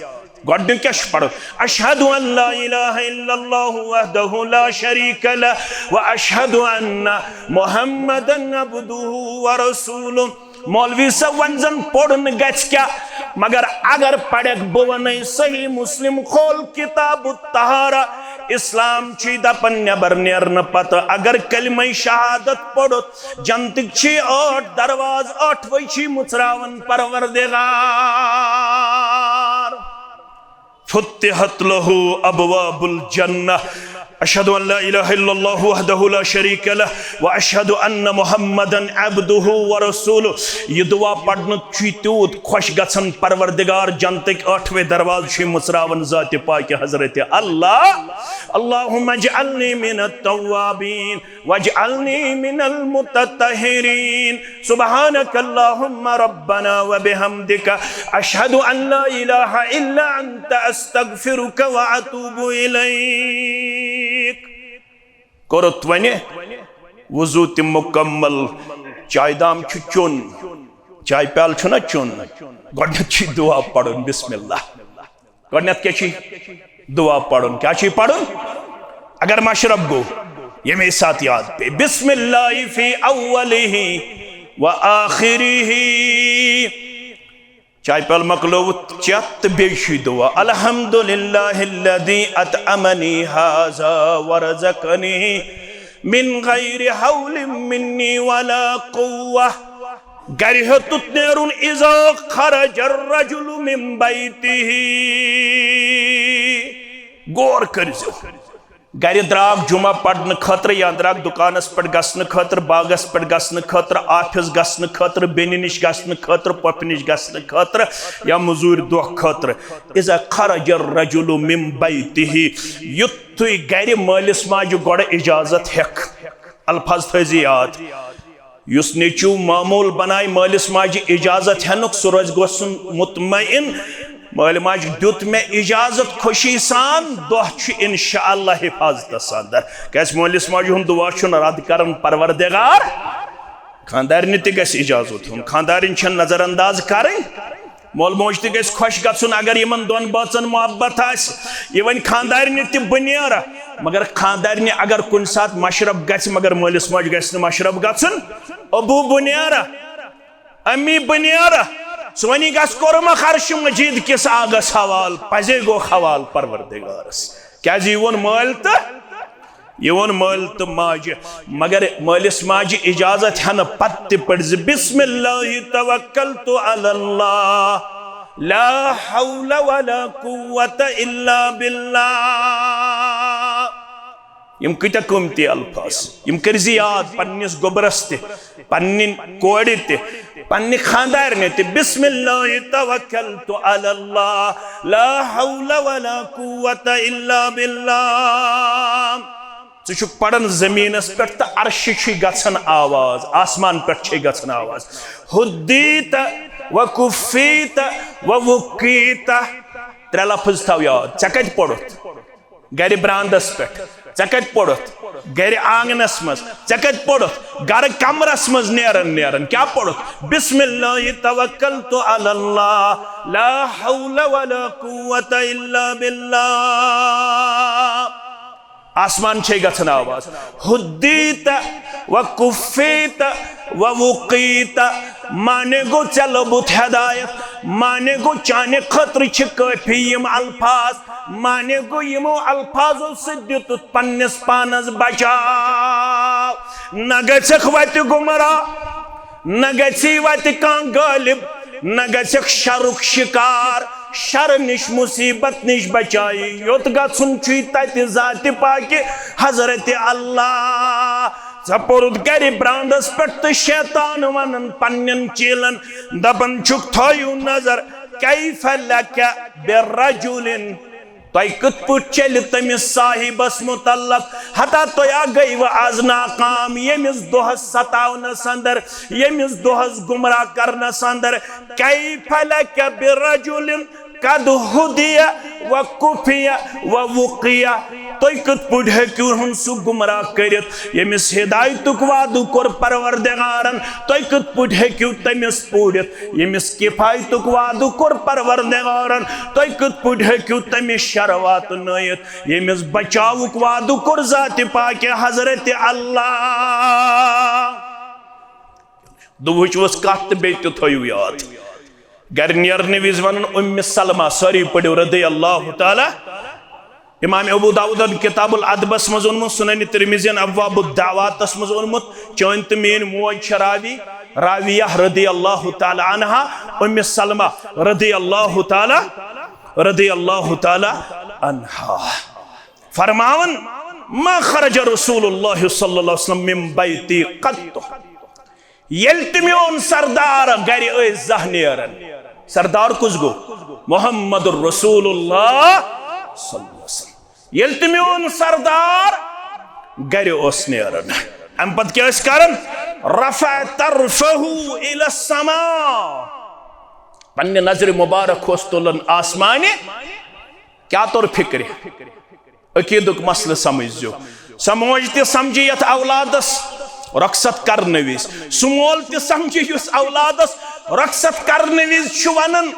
گۄڈٕنیُک کیٛاہ چھُ پرُن؟ اشہد ان لا الہ الا اللہ وحدہ لا شریک لہ و اشہد ان محمدا عبدہ و رسولہ۔ مولوی صٲب، وۄنۍ زن پوٚر نہٕ گژھِ کیٛاہ، مگر اگر پرکھ، بہٕ ونَے صحیح مسلم کھول، کتاب الطہارہ، اسلام چھُے دپان نٮ۪بر نیرنہٕ پتہٕ اگر کلمہ شہادت پوٚرُتھ، جنتٕکۍ چھِ ٲٹھ دروازٕ، ٲٹھوَے چھِ مُژراوان پروردگار۔ فتحت لہ ابواب الجنہ۔ اشہد ان لا الہ الا اللہ وحدہ لا شریک لہ و اشہد ان محمدا عبدہ و رسولہ۔ یہِ دعا پرنہٕ چھُے تیوٗت خۄش گژھان، پروردگار جنتٕکۍ ٲٹھوَے دروازٕ چھُے مُژراوان ذاتِ پاکہِ حضرت اللہ۔ اللہم اجعلنی من التوابین واجعلنی من المتطہرین۔ سبحانک اللہم ربنا و بحمدک، اشہد ان لا الہ الا انت، استغفرک و اتوب الیک۔ کوٚرُتھ وۄنۍ وضو تہِ مکمل، چایہِ دام چھُ چیوٚن، چایہِ پیالہٕ چھُنہ چیوٚن، گۄڈٕنیتھ چھُ دعا پرُن، بسم اللہ۔ گۄڈٕنیتھ کیٛاہ چھُے دعا پرُن؟ کیٛاہ چھُے پرُن؟ اگر مشرب گوٚو، ییٚمے ساتہٕ یاد پیٚیہِ، بسم اللہ فی اولہ و آخرہ۔ چایہِ پیالہٕ مۄکلٲوٕتھ چٮ۪تھ تہٕ بیٚیہِ چھُے دعا، الحمد للہ الذی اطعمنی ھذا ورزقنی من غیر حول منی ولا قوہ۔ گرِ ہیوٚتُتھ نیرُن، اذا خرج الرجل من بیتہ۔ غور کٔرزیو، گرِ درٛاکھ جمعہ پرنہٕ خٲطرٕ یا درٛاکھ دُکانس پٮ۪ٹھ گژھنہٕ خٲطرٕ، باغس پٮ۪ٹھ گژھنہٕ خٲطرٕ، آفس گژھنہٕ خٲطرٕ، بیٚنہِ نِش گژھنہٕ خٲطرٕ، پۄپھِ نِش گژھنہٕ خٲطرٕ یا مٔزوٗرۍ دۄہ خٲطرٕ۔ اذا خرج الرجل من بیتہ، یُتھُے گرِ مٲلِس ماجہِ گۄڈٕ اجازت ہٮ۪کھ۔ الفاظ تھٲیزِ یاد۔ یُس نیٚچوٗ معموٗل بنایہِ مٲلِس ماجہِ اجازت ہٮ۪نُک، سُہ روزِ گوٚژھُن مطمئن، مٲلۍ ماجہِ دیُت مےٚ اجازت خوشی سان، دۄہ چھُ انشاءاللہ حفاظتس اندر۔ کیازِ مٲلِس ماجہِ ہُنٛد دعا چھُنہٕ رد کران پروردگار۔ خاندارنہِ تہِ گژھِ اجازت ہیوٚن، خاندارِنۍ چھَنہٕ نظر انداز کرٕنۍ۔ مول موج تہِ گژھِ خۄش گژھُن اگر یِمن دۄن بٲژن محبت آسہِ۔ یہِ وۄنۍ خاندارنہِ تہِ بہٕ نیرٕ، مگر خاندارنہِ اگر کُنہِ ساتہٕ مشرب گژھِ، مگر مٲلِس ماجہِ گژھِ نہٕ مشرب گژھُن۔ ابو بہٕ نیرٕ، امی بہٕ نیرٕ، ژٕ وۄنی گژھ قرمہ عرش مجید کِس آگس حوال، پزے گوٚو حوال پروردگارس۔ کیازِ یہِ ووٚن مٲلۍ تہٕ یہِ ووٚن مٲلۍ تہٕ ماجہِ، مگر مٲلِس ماجہِ اجازت ہٮ۪نہٕ پتہٕ تہِ پٔرۍ زِ، بسم اللہ توکلت علی اللہ، لا حول ولا قوت الا باللہ۔ یِم کۭتیاہ قۭمتی الفاظ، یِم کٔرۍ زِ یاد پننِس گوٚبرس تہِ، پننہِ کورِ تہِ، پننہِ خاندارنہِ تہِ، بسم اللہ توکلت علی اللہ، لا حول ولا قوت الا باللہ۔ ژٕ چھُکھ پران زمینس پٮ۪ٹھ تہٕ عرشہِ چھُے گژھان آواز، آسمان پٮ۪ٹھ چھے گژھان آواز۔ ہدیت و کفیت و وقیت۔ ترٛےٚ لفظ تھاو یاد۔ ژےٚ کتہِ پوٚرُتھ؟ گرِ براندس پٮ۪ٹھ۔ ژےٚ کتہِ پوٚرُتھ؟ گرِ آنگنس منٛز۔ ژےٚ کتہِ پوٚرُتھ؟ گرٕ کمرس منٛز نیران نیران۔ کیٛاہ پوٚرُتھ؟ بسم اللہ توکلت علی اللہ، لا حول ولا قوت الا باللہ۔ آسمان چھے گژھان آواز۔ ہدیت و کفیت و وقیت۔ معنی گوٚو، ژےٚ لوٚبُتھ ہدایت۔ معنی گوٚو، چانہِ خٲطرٕ چھِ کٲفی یِم الفاظ۔ معنی گوٚو، یِمو الفاظو سۭتۍ دیُتُتھ پننِس پانس بچاو۔ نہ گژھکھ وتہِ گمراہ، نہ گژھی وتہِ کانٛہہ غٲلب، نہ گژھکھ شرُک شکار۔ شر نِش، مصیبت نِش بچایی یوت گژھُن چھُے تتہِ ذاتِ پاکہِ حضرت اللہ۔ ژےٚ پوٚرُتھ گرِ براندس پٮ۪ٹھ تہٕ شیطان ونان پننٮ۪ن چیلن، دپان چھُکھ، تھٲیِو نظر، کیف لک برجل تۄہہِ کِتھ پٲٹھۍ چلہِ تٔمِس صاحبس متعلق؟ ہتا تۄہہِ آ گٔیوٕ از ناکام ییٚمِس دۄہس ستاونس اندر، ییٚمِس دۄہس گمراہ کرنس اندر۔ کیف لک برجل قد ہدی و کفی و وقی۔ تُہۍ کِتھ پٲٹھۍ ہیٚکِو ہُن سُہ گمراہ کٔرِتھ ییٚمِس ہدایتُک وعدٕ کوٚر پروردگارن؟ تُہۍ کِتھ پٲٹھۍ ہیٚکِو تٔمِس پوٗرِتھ ییٚمِس کفایتُک وعدٕ کوٚر پروردگارن؟ تُہۍ کِتھ پٲٹھۍ ہیٚکِو تٔمِس شر واتنٲیِتھ ییٚمِس بچاوُک وعدٕ کوٚر ذاتِ پاکہِ حضرت اللہ؟ دُہٕچ ؤژھ کتھ تہٕ بیٚیہِ تہِ تھٲیِو یاد۔ گرِ نیرنہٕ وِزِ ونان ام سلمہ، سٲری پٔرِو رضی اللہ تعالیٰ۔ امام ابو داؤدن کتاب الادبس منٛز اوٚنمُت، سنن ترمذین ابواب الدعواتس منٛز اوٚنمُت، چٲنۍ تہٕ میٲنۍ موج چھےٚ راوی، راویہ رضی اللہ تعالیٰ عنہا، ام سلمہ رضی اللہ تعالیٰ، رضی اللہ تعالیٰ عنہا۔ فرماون، ما خرج رسول اللہ صلی اللہ علیہ وسلم من بیتی قط۔ ییٚلہِ تہِ میون سردار گرِ ٲسۍ زانٛہہ نیران۔ سردار کُس گوٚو؟ محمد رسول اللہ صلی اللہ علیہ وسلم۔ ییٚلہِ تہِ میون سردار گرِ اوس نیران، امہِ پتہٕ کیٛاہ ٲسۍ کران؟ رفع طرفہ الی السماء۔ پننہِ نظرِ مبارک اوس تُلان آسمانہِ۔ کیٛاہ توٚر فِکرِ؟ عقیٖدُک مسلہٕ سمجھزیو۔ سۄ موج تہِ سمجھِ یتھ اولادس رۄخصت کرنہٕ وِزِ، سُہ مول تہِ سمجھِ یُس اولادس رۄخصت کرنہٕ وِزِ چھُ ونان،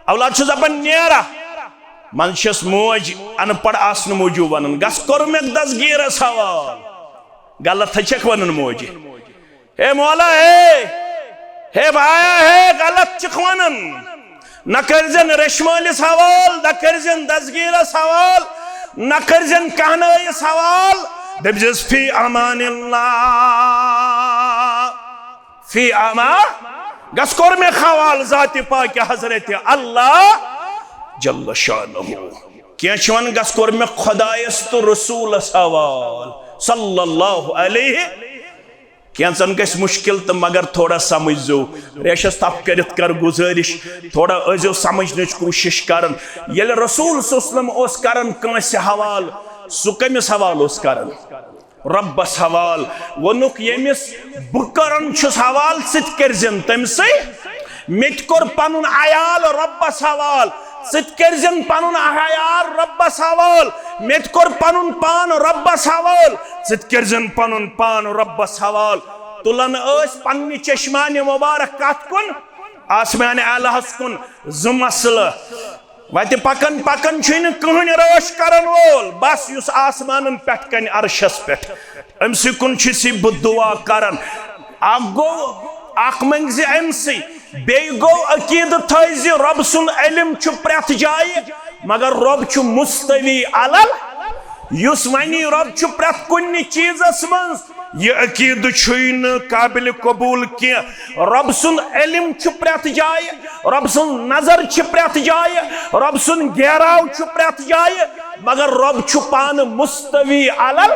اولاد چھُ دپان، "نیرا۔" منٛزٕ چھس موج ان پڑھ آسنہٕ موٗجوٗب ونان، "گژھ کوٚر مےٚ دستگیرس حوالہٕ۔" غلط ہے چھکھ ونان موجہِ۔ ہے مولا، ہے، ہے بایا، ہے، غلط چھکھ ونان۔ نہ کٔرزٮ۪ن ریشمٲلِس حوال، نہ کٔرزٮ۪ن دستگیرس حوال، نہ کٔرزٮ۪ن کہنٲیِس حوال۔ دٔپزٮ۪س، "فی امان اللہ، فی امان۔" گژھ کوٚر مےٚ حوال ذاتِ پاکہِ حضرت اللہ جل شانہ۔ کینٛہہ چھِ ونان، "گژھ کوٚر مےٚ خدایس تہٕ رسولس حوال صلی اللہ علیہ۔" کینٛژن گژھِ مشکل تہٕ مگر تھوڑا سمجھزیو۔ ریشس تھپھ کٔرِتھ کر گزٲرش، تھوڑا ٲسۍزیو سمجھنٕچ کوٗشش کران۔ ییٚلہِ رسول صلی اللہ علیہ وسلم اوس کران کٲنٛسہِ حوال، سُہ کٔمِس حوال اوس کران؟ رۄبس حوال۔ ووٚنُکھ، ییٚمِس بہٕ کران چھُس حوال، ژٕ تہِ کٔرزٮ۪ن تٔمۍ سٕے۔ مےٚ تہِ کوٚر پنُن عیال رۄبس حوال، ژٕ تہِ کٔرزٮ۪ن پنُن عیال رۄبس حوال۔ مےٚ تہِ کوٚر پنُن پان رۄبس حوال، ژٕ تہِ کٔرزٮ۪ن پنُن پان رۄبس حوال۔ تُلان ٲسۍ پننہِ چشمانِ مبارک کتھ کُن؟ آسمانِ اعلیٰ ہس کُن۔ زٕ مسلہٕ۔ وتہِ پکان پکان چھُے نہٕ کٕہٕنۍ رٲچھ کرن وول، بس یُس آسمانن پٮ۪ٹھ کنہِ عرشس پٮ۪ٹھ، أمۍ سٕے کُن چھُ سی بہٕ دعا کران۔ اکھ گوٚو، اکھ منٛگزِ أمۍ سٕے، بیٚیہِ گوٚو عقیدٕ تھٲیزِ رۄب سُنٛد علم چھُ پرٛٮ۪تھ جایہِ، مگر رۄب چھُ مستوی علل۔ یُس ونی رۄب چھُ پرٛٮ۪تھ کُنہِ چیٖزس منٛز، یہِ عقیدٕ چھُے نہٕ قابلِ قبوٗل کینٛہہ۔ رۄب سُنٛد علم چھُ پرٛٮ۪تھ جایہِ، رۄب سٕنٛز نظر چھِ پرٛٮ۪تھ جایہِ، رۄب سُنٛد گیراو چھُ پرٛٮ۪تھ جایہِ، مگر رۄب چھُ پانہٕ مستوی علل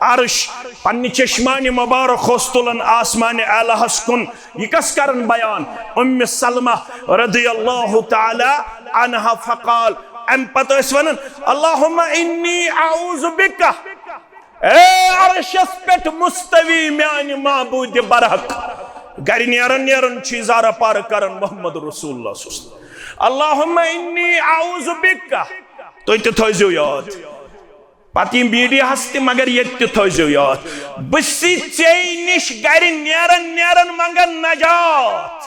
عرش۔ پننہِ چشمانِ مبارک اوس تُلان آسمانِ اعلیٰ ہس کُن۔ یہِ کس کرن بیان؟ ام سلمہ رضی اللہ تعالیٰ عنہا فقال، امہِ پتہٕ ٲسۍ ونان، "اللہم انی اعوذ بک۔" اے عرشس پٮ۪ٹھ مستوی میانہِ معبود برحق۔ گرِ نیران نیران چھُ اظہار پار کران محمد رسول اللہ صلی اللہ علیہ وسلم۔ اللہم انی اعوذ بک۔ تُہۍ تہِ تھٲیزیو یاد۔ پتہٕ یِم میٖڈیاہس تہِ، مگر ییٚتہِ تہِ تھٲیزیو یاد۔ بہٕ چھُسے ژےٚ نِش گرِ نیران نیران منگان نجات۔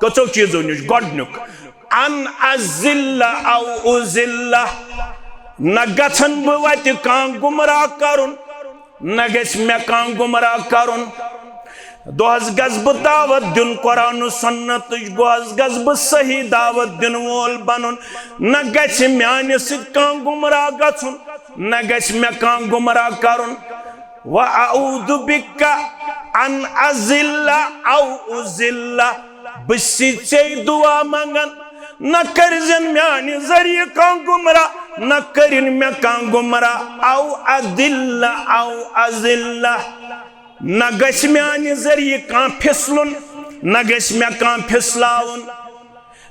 کٔژو چیٖزو نِش؟ گۄڈٕنیُک، ان اذل او اذل۔ نہ گژھن بہٕ وتہِ کانٛہہ گمراہ کرُن، نہ گژھِ مےٚ کانٛہہ گمراہ کرُن۔ دۄہس گژھٕ بہٕ دعوت دیُن قرآن و سنتٕچ، دۄہس گژھٕ بہٕ صحیح دعوت دِنہٕ وول بنُن، نہ گژھِ میانہِ سۭتۍ کانٛہہ گمراہ گژھُن، نہ گژھِ مےٚ کانٛہہ گمراہ کرُن۔ و اعوذ بک ان اذل او اذل۔ بہٕ چھُسے ژےٚ دعا منگان، نہ کٔرزٮ۪ن میانہِ ذٔریعہٕ کانٛہہ گمراہ، نہ کٔرِن مےٚ کانٛہہ گمراہ۔ او اذل او اذل۔ نہ گژھِ میانہِ ذٔریعہٕ کانٛہہ پھسلُن، نہ گژھِ مےٚ کانٛہہ پھسلاوُن،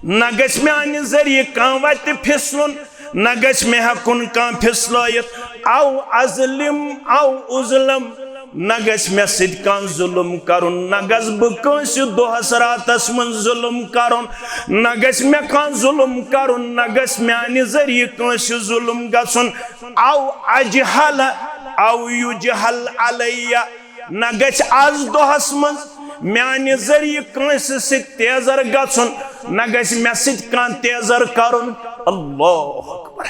نہ گژھِ میانہِ ذٔریعہٕ کانٛہہ وتہِ پھسلُن، نہ گژھِ مےٚ ہٮ۪کُن کانٛہہ پھِسلٲیِتھ، او اظلم او اظلم، نہ گژھِ مےٚ سۭتۍ کانٛہہ ظُلُم کَرُن، نہ گژھٕ بہٕ کٲنٛسہِ دۄہَس راتَس منٛز ظُلُم کَرُن، نہ گژھِ مےٚ کانٛہہ ظُلُم کَرُن، نہ گژھِ میٛانہِ ذٔریعہٕ کٲنٛسہِ ظُلُم گژھُن۔ او اجہل او یجہل علیہ، نہ گژھِ آز دۄہس منٛز میانہِ ذٔریعہٕ کٲنٛسہِ سۭتۍ تیزر گژھُن، نہ گژھِ مےٚ سۭتۍ کانٛہہ تیزر کرُن۔ اللہ اکبر،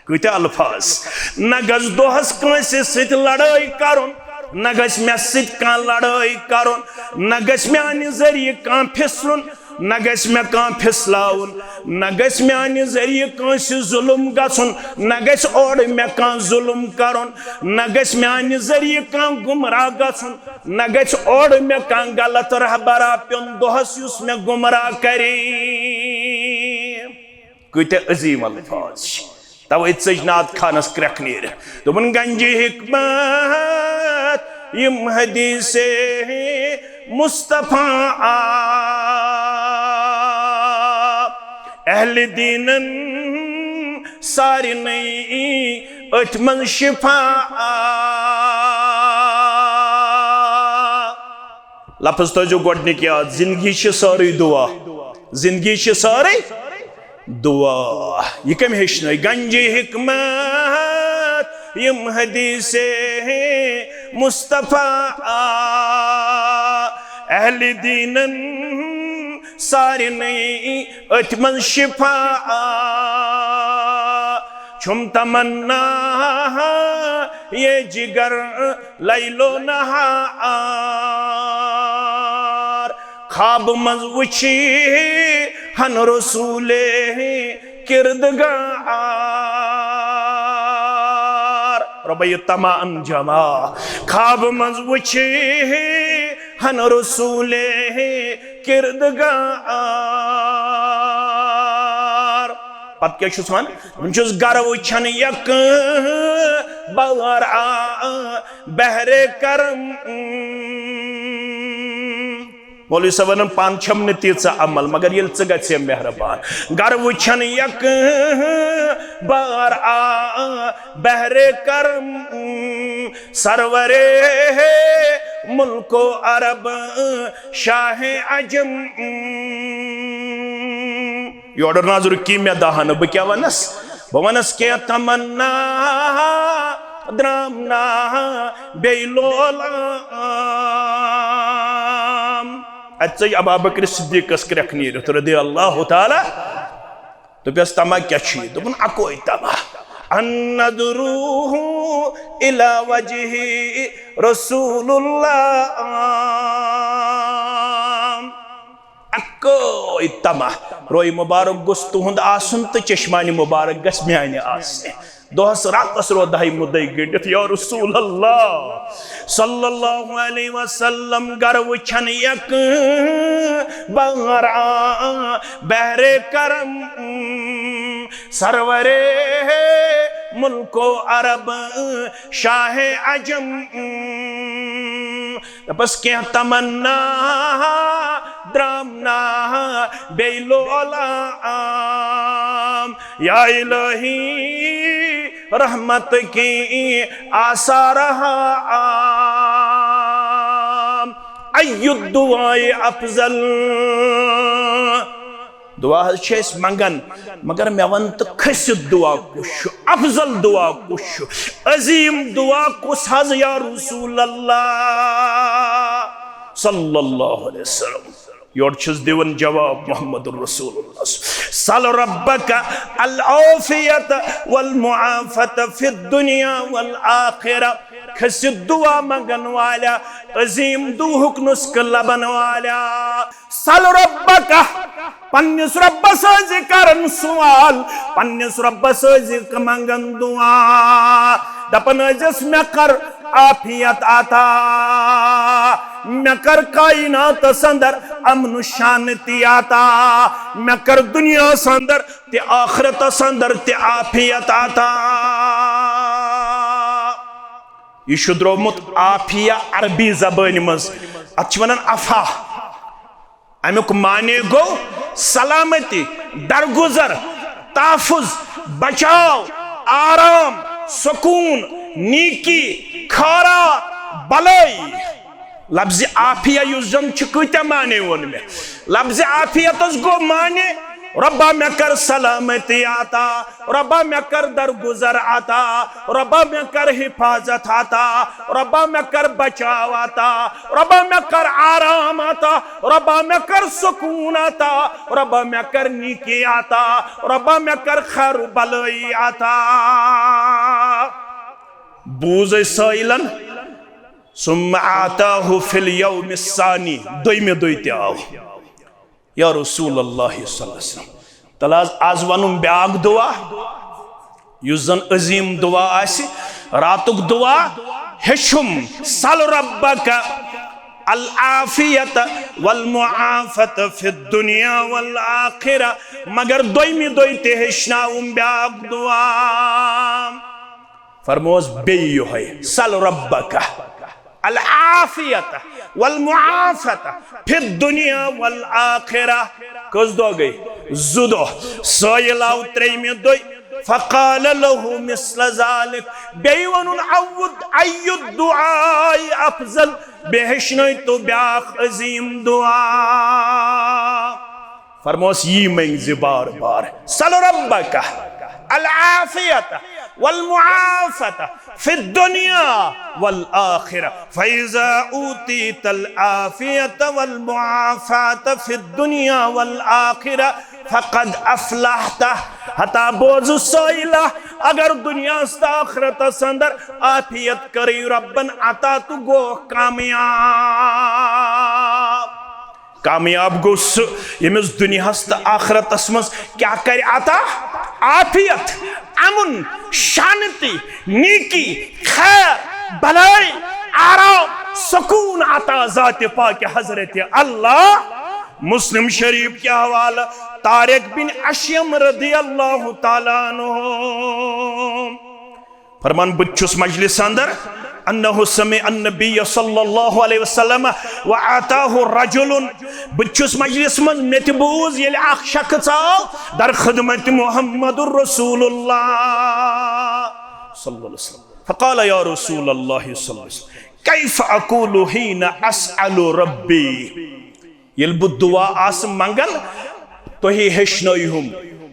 کۭتیاہ الفاظ۔ نہ گژھِ دۄہس کٲنٛسہِ سۭتۍ لڑٲے کرُن، نہ گژھِ مےٚ سۭتۍ کانٛہہ لڑٲے کرُن، نہ گژھِ میانہِ ذٔریعہٕ کانٛہہ پھسرُن، نہ گژھِ مےٚ کانٛہہ پھسلاوُن، نہ گژھِ میانہِ ذٔریعہٕ کٲنٛسہِ ظُلُم گژھُن، نہ گژھِ اورٕ مےٚ کانٛہہ ظُلُم کرُن، نہ گژھِ میانہِ ذٔریعہٕ کانٛہہ گمراہ گژھُن، نہ گژھِ اورٕ مےٚ کانٛہہ غلط رہبرا پیوٚن دۄہس یُس مےٚ گمراہ کرِ۔ کۭتیاہ عظیٖم الفاظ چھِ۔ توے ژٔج نعت خانس کرٛٮ۪کھ نیٖرِتھ۔ دوٚپُن، گنجہِ حکمت یِم حدیث مصطفیٰ آ، اہل دیٖنن سارنٕے أتھۍ منٛز شفا آ۔ لفظ تھٲیزیو گۄڈٕنِکۍ یاد، زندگی چھِ سٲرٕے دُعا، زندگی چھِ سٲرٕے دُعا۔ یہِ کٔمۍ ہیٚچھنٲے؟ گنجہِ حکمت یِم حدیث مصطفیٰ آ، اہل دیٖنن سارنٕے أتھۍ منٛز شفا آ۔ چھُم تمنا یہ جگر لیلو نہار، خواب منٛز وٕچھی ہن رسول کردگار۔ رۄبہ یہِ تمام جمع۔ خواب منٛز وٕچھی ہن رسول کردگار۔ پتہٕ کیٛاہ چھُس وَنان؟ دَپان چھُس، گرٕ وٕچھن یک بار آ بحر کرم۔ مولوی صٲب ونان، پانہٕ چھم نہٕ تیٖژاہ عمل، مگر ییٚلہِ ژٕ گژھِ ہے مہربان۔ گرٕ وٕچھن یک بار آ بحر کرم، سرور ملک و عرب شاہ عجم۔ یورٕ نظر کی مےٚ دہن، بہٕ کیٛاہ ونس؟ بہٕ ونس کینٛہہ تمنا درامنا بیٚیہِ لولام۔ اتہِ ژٔج ابا بکر صدیقس کرٛٮ۪کھ نیٖرِتھ رضی اللہ تعالیٰ۔ دوٚپیس، تما کیٛاہ چھُ یہِ؟ دوٚپُن، اکوے تما، النظر الی وجہ رسول اللہ۔ اکوے تما، روے مبارک گوٚژھ تُہُنٛد آسُن تہٕ چشمانہِ مبارک گژھِ میانہِ آسنہِ۔ دۄہس راتس روزہے مُدے گٔنڈِتھ، یا رسول اللہ صلی اللہ علیہ وسلم، گرٕ وٕچھن یک بار آ بحر کرم، سرور ملک و عرب شاہ عجم۔ دپس کینٛہہ تمنا درامنا بیٚیہِ لولام۔ یا الہی رحمت کی آثار عام، ای الدعاء افضل۔ دعا حظ چھِ أسۍ منٛگان، مگر مےٚ وَن تہٕ کھٔسِتھ دعا کُس چھُ، افضل دعا کُس چھُ، عظیٖم دعا کُس حظ یا رسول اللہ صلی اللہ علیہ وسلم؟ یورٕ چھُس دِوان جواب محمد رسول اللہ۔ سل ربک العافیت والمعافت فی الدنیا والآخرہ۔ کھٔسِتھ دعا منٛگن والا، عظیٖم دُعہُک نُسخہٕ لبن والا۔ سل ربک، پننِس رۄبس ٲسۍ زِ کران سوال، پننِس رۄبس ٲسۍ زِ منٛگان دُعا، دپان ٲسۍزٮ۪س، مےٚ کر عافیت عطا، مےٚ کر کائناتس اندر امن و شانتی عطا، مےٚ کر دُنیاہس اندر تہِ آخرتس اندر تہِ عافیت عطا۔ یہِ چھُ درٛومُت عافیہ عربی زبٲنۍ منٛز، اتھ چھِ ونان عفا۔ امیُک معنی گوٚو سلامتی، درگزر، تحفظ، بچاو، آرام، سکون، نیکی، خیرات، بلائی۔ لفظ عافیہ یُس زن چھُ، کۭتیاہ معنی ووٚن مےٚ؟ لفظ عافیتس گوٚو معنی، رۄبا مےٚ کر سلامتی عطا، رۄبا مےٚ کر درگزر عطا، رۄبا مےٚ کر حفاظت عطا، رۄبا مےٚ کر بچاو عطا، رۄبا مےٚ کر آرام عطا، رۄبا مےٚ کر سکون عطا، رۄبا مےٚ کر نیکی عطا، رۄبا مےٚ کر خیر و بلٲیی عطا۔ بوٗز أسۍ سٲیلن، ثم آتاہ فی الیوم الثانی، دوٚیمہِ دۄہہِ تہِ آو۔ یا رسول اللہ صلی اللہ علیہ وسلم۔ تَلہٕ حظ، آز وَنُم بیٛاکھ دُعا، یُس زَن عظیٖم دُعا آسہِ، راتُک دُعا۔ ہیٚچھُم، سل ربک العافیت والمعافت فی الدنیا والآخرہ۔ مگر دوٚیمہِ دۄہہِ تہِ ہیٚچھناوُم بیٛاکھ دُعا۔ فرموس بیٚیہِ یِہوٚے، سل ربک العافیت والمعافت فی الدنیا والآخرہ۔ کٔژ دۄہ گٔے؟ زٕ دۄہ۔ سٲیِل آو ترٛیٚیِمہِ دۄہہِ، فقال له مثل ذلک۔ بیٚیہِ ووٚنُن، اود ای الدعاء افضل، بیٚیہِ ہیٚچھنٲے تو بیٛاکھ عظیٖم دُعا۔ فرموس، یی منٛگزِ بار بار، سل ربک العافیت والمعافت فی الدنیا والآخرہ، فاذا اوتیت العافیت والمعافات فی الدنیا والآخرہ فقد افلحت۔ ہتا بوزُ سٲیلہ، اگر دنیاہس تہٕ آخرتس اندر عافیت کٔرٕے رۄبن عطا، تہٕ گوٚو کامیاب۔ کامیاب گوٚو سُہ، ییٚمِس دُنیاہَس تہٕ آخرتَس منٛز کیٛاہ کَرِ عطا؟ عافیت، امُن، شانتی، نیکی، خیر، بھلائی، آرام، سکون عطا ذاتِ پاکِ حضرتِ اللہ۔ مسلم شریف کہِ حوالہٕ طارق بن اشیم رضی اللہ تعالیٰ عنہ۔ فرمان، بہٕ تہِ چھُس مجلس اندر، انہ سمع النبی صلی اللہ علیہ وسلم و اتاہ رجل، بہٕ تہِ چھُس مجلس منٛز، مےٚ تہِ بوٗز ییٚلہِ اکھ شخص آو در خدمت محمد رسول اللہ صلی اللہ علیہ وسلم، فقال یا رسول اللہ صلی اللہ علیہ وسلم، کیف اقول حین اسأل ربی؟ ییٚلہِ بہٕ دُعا آسہٕ منٛگان، تُہی ہیٚچھنٲیہُم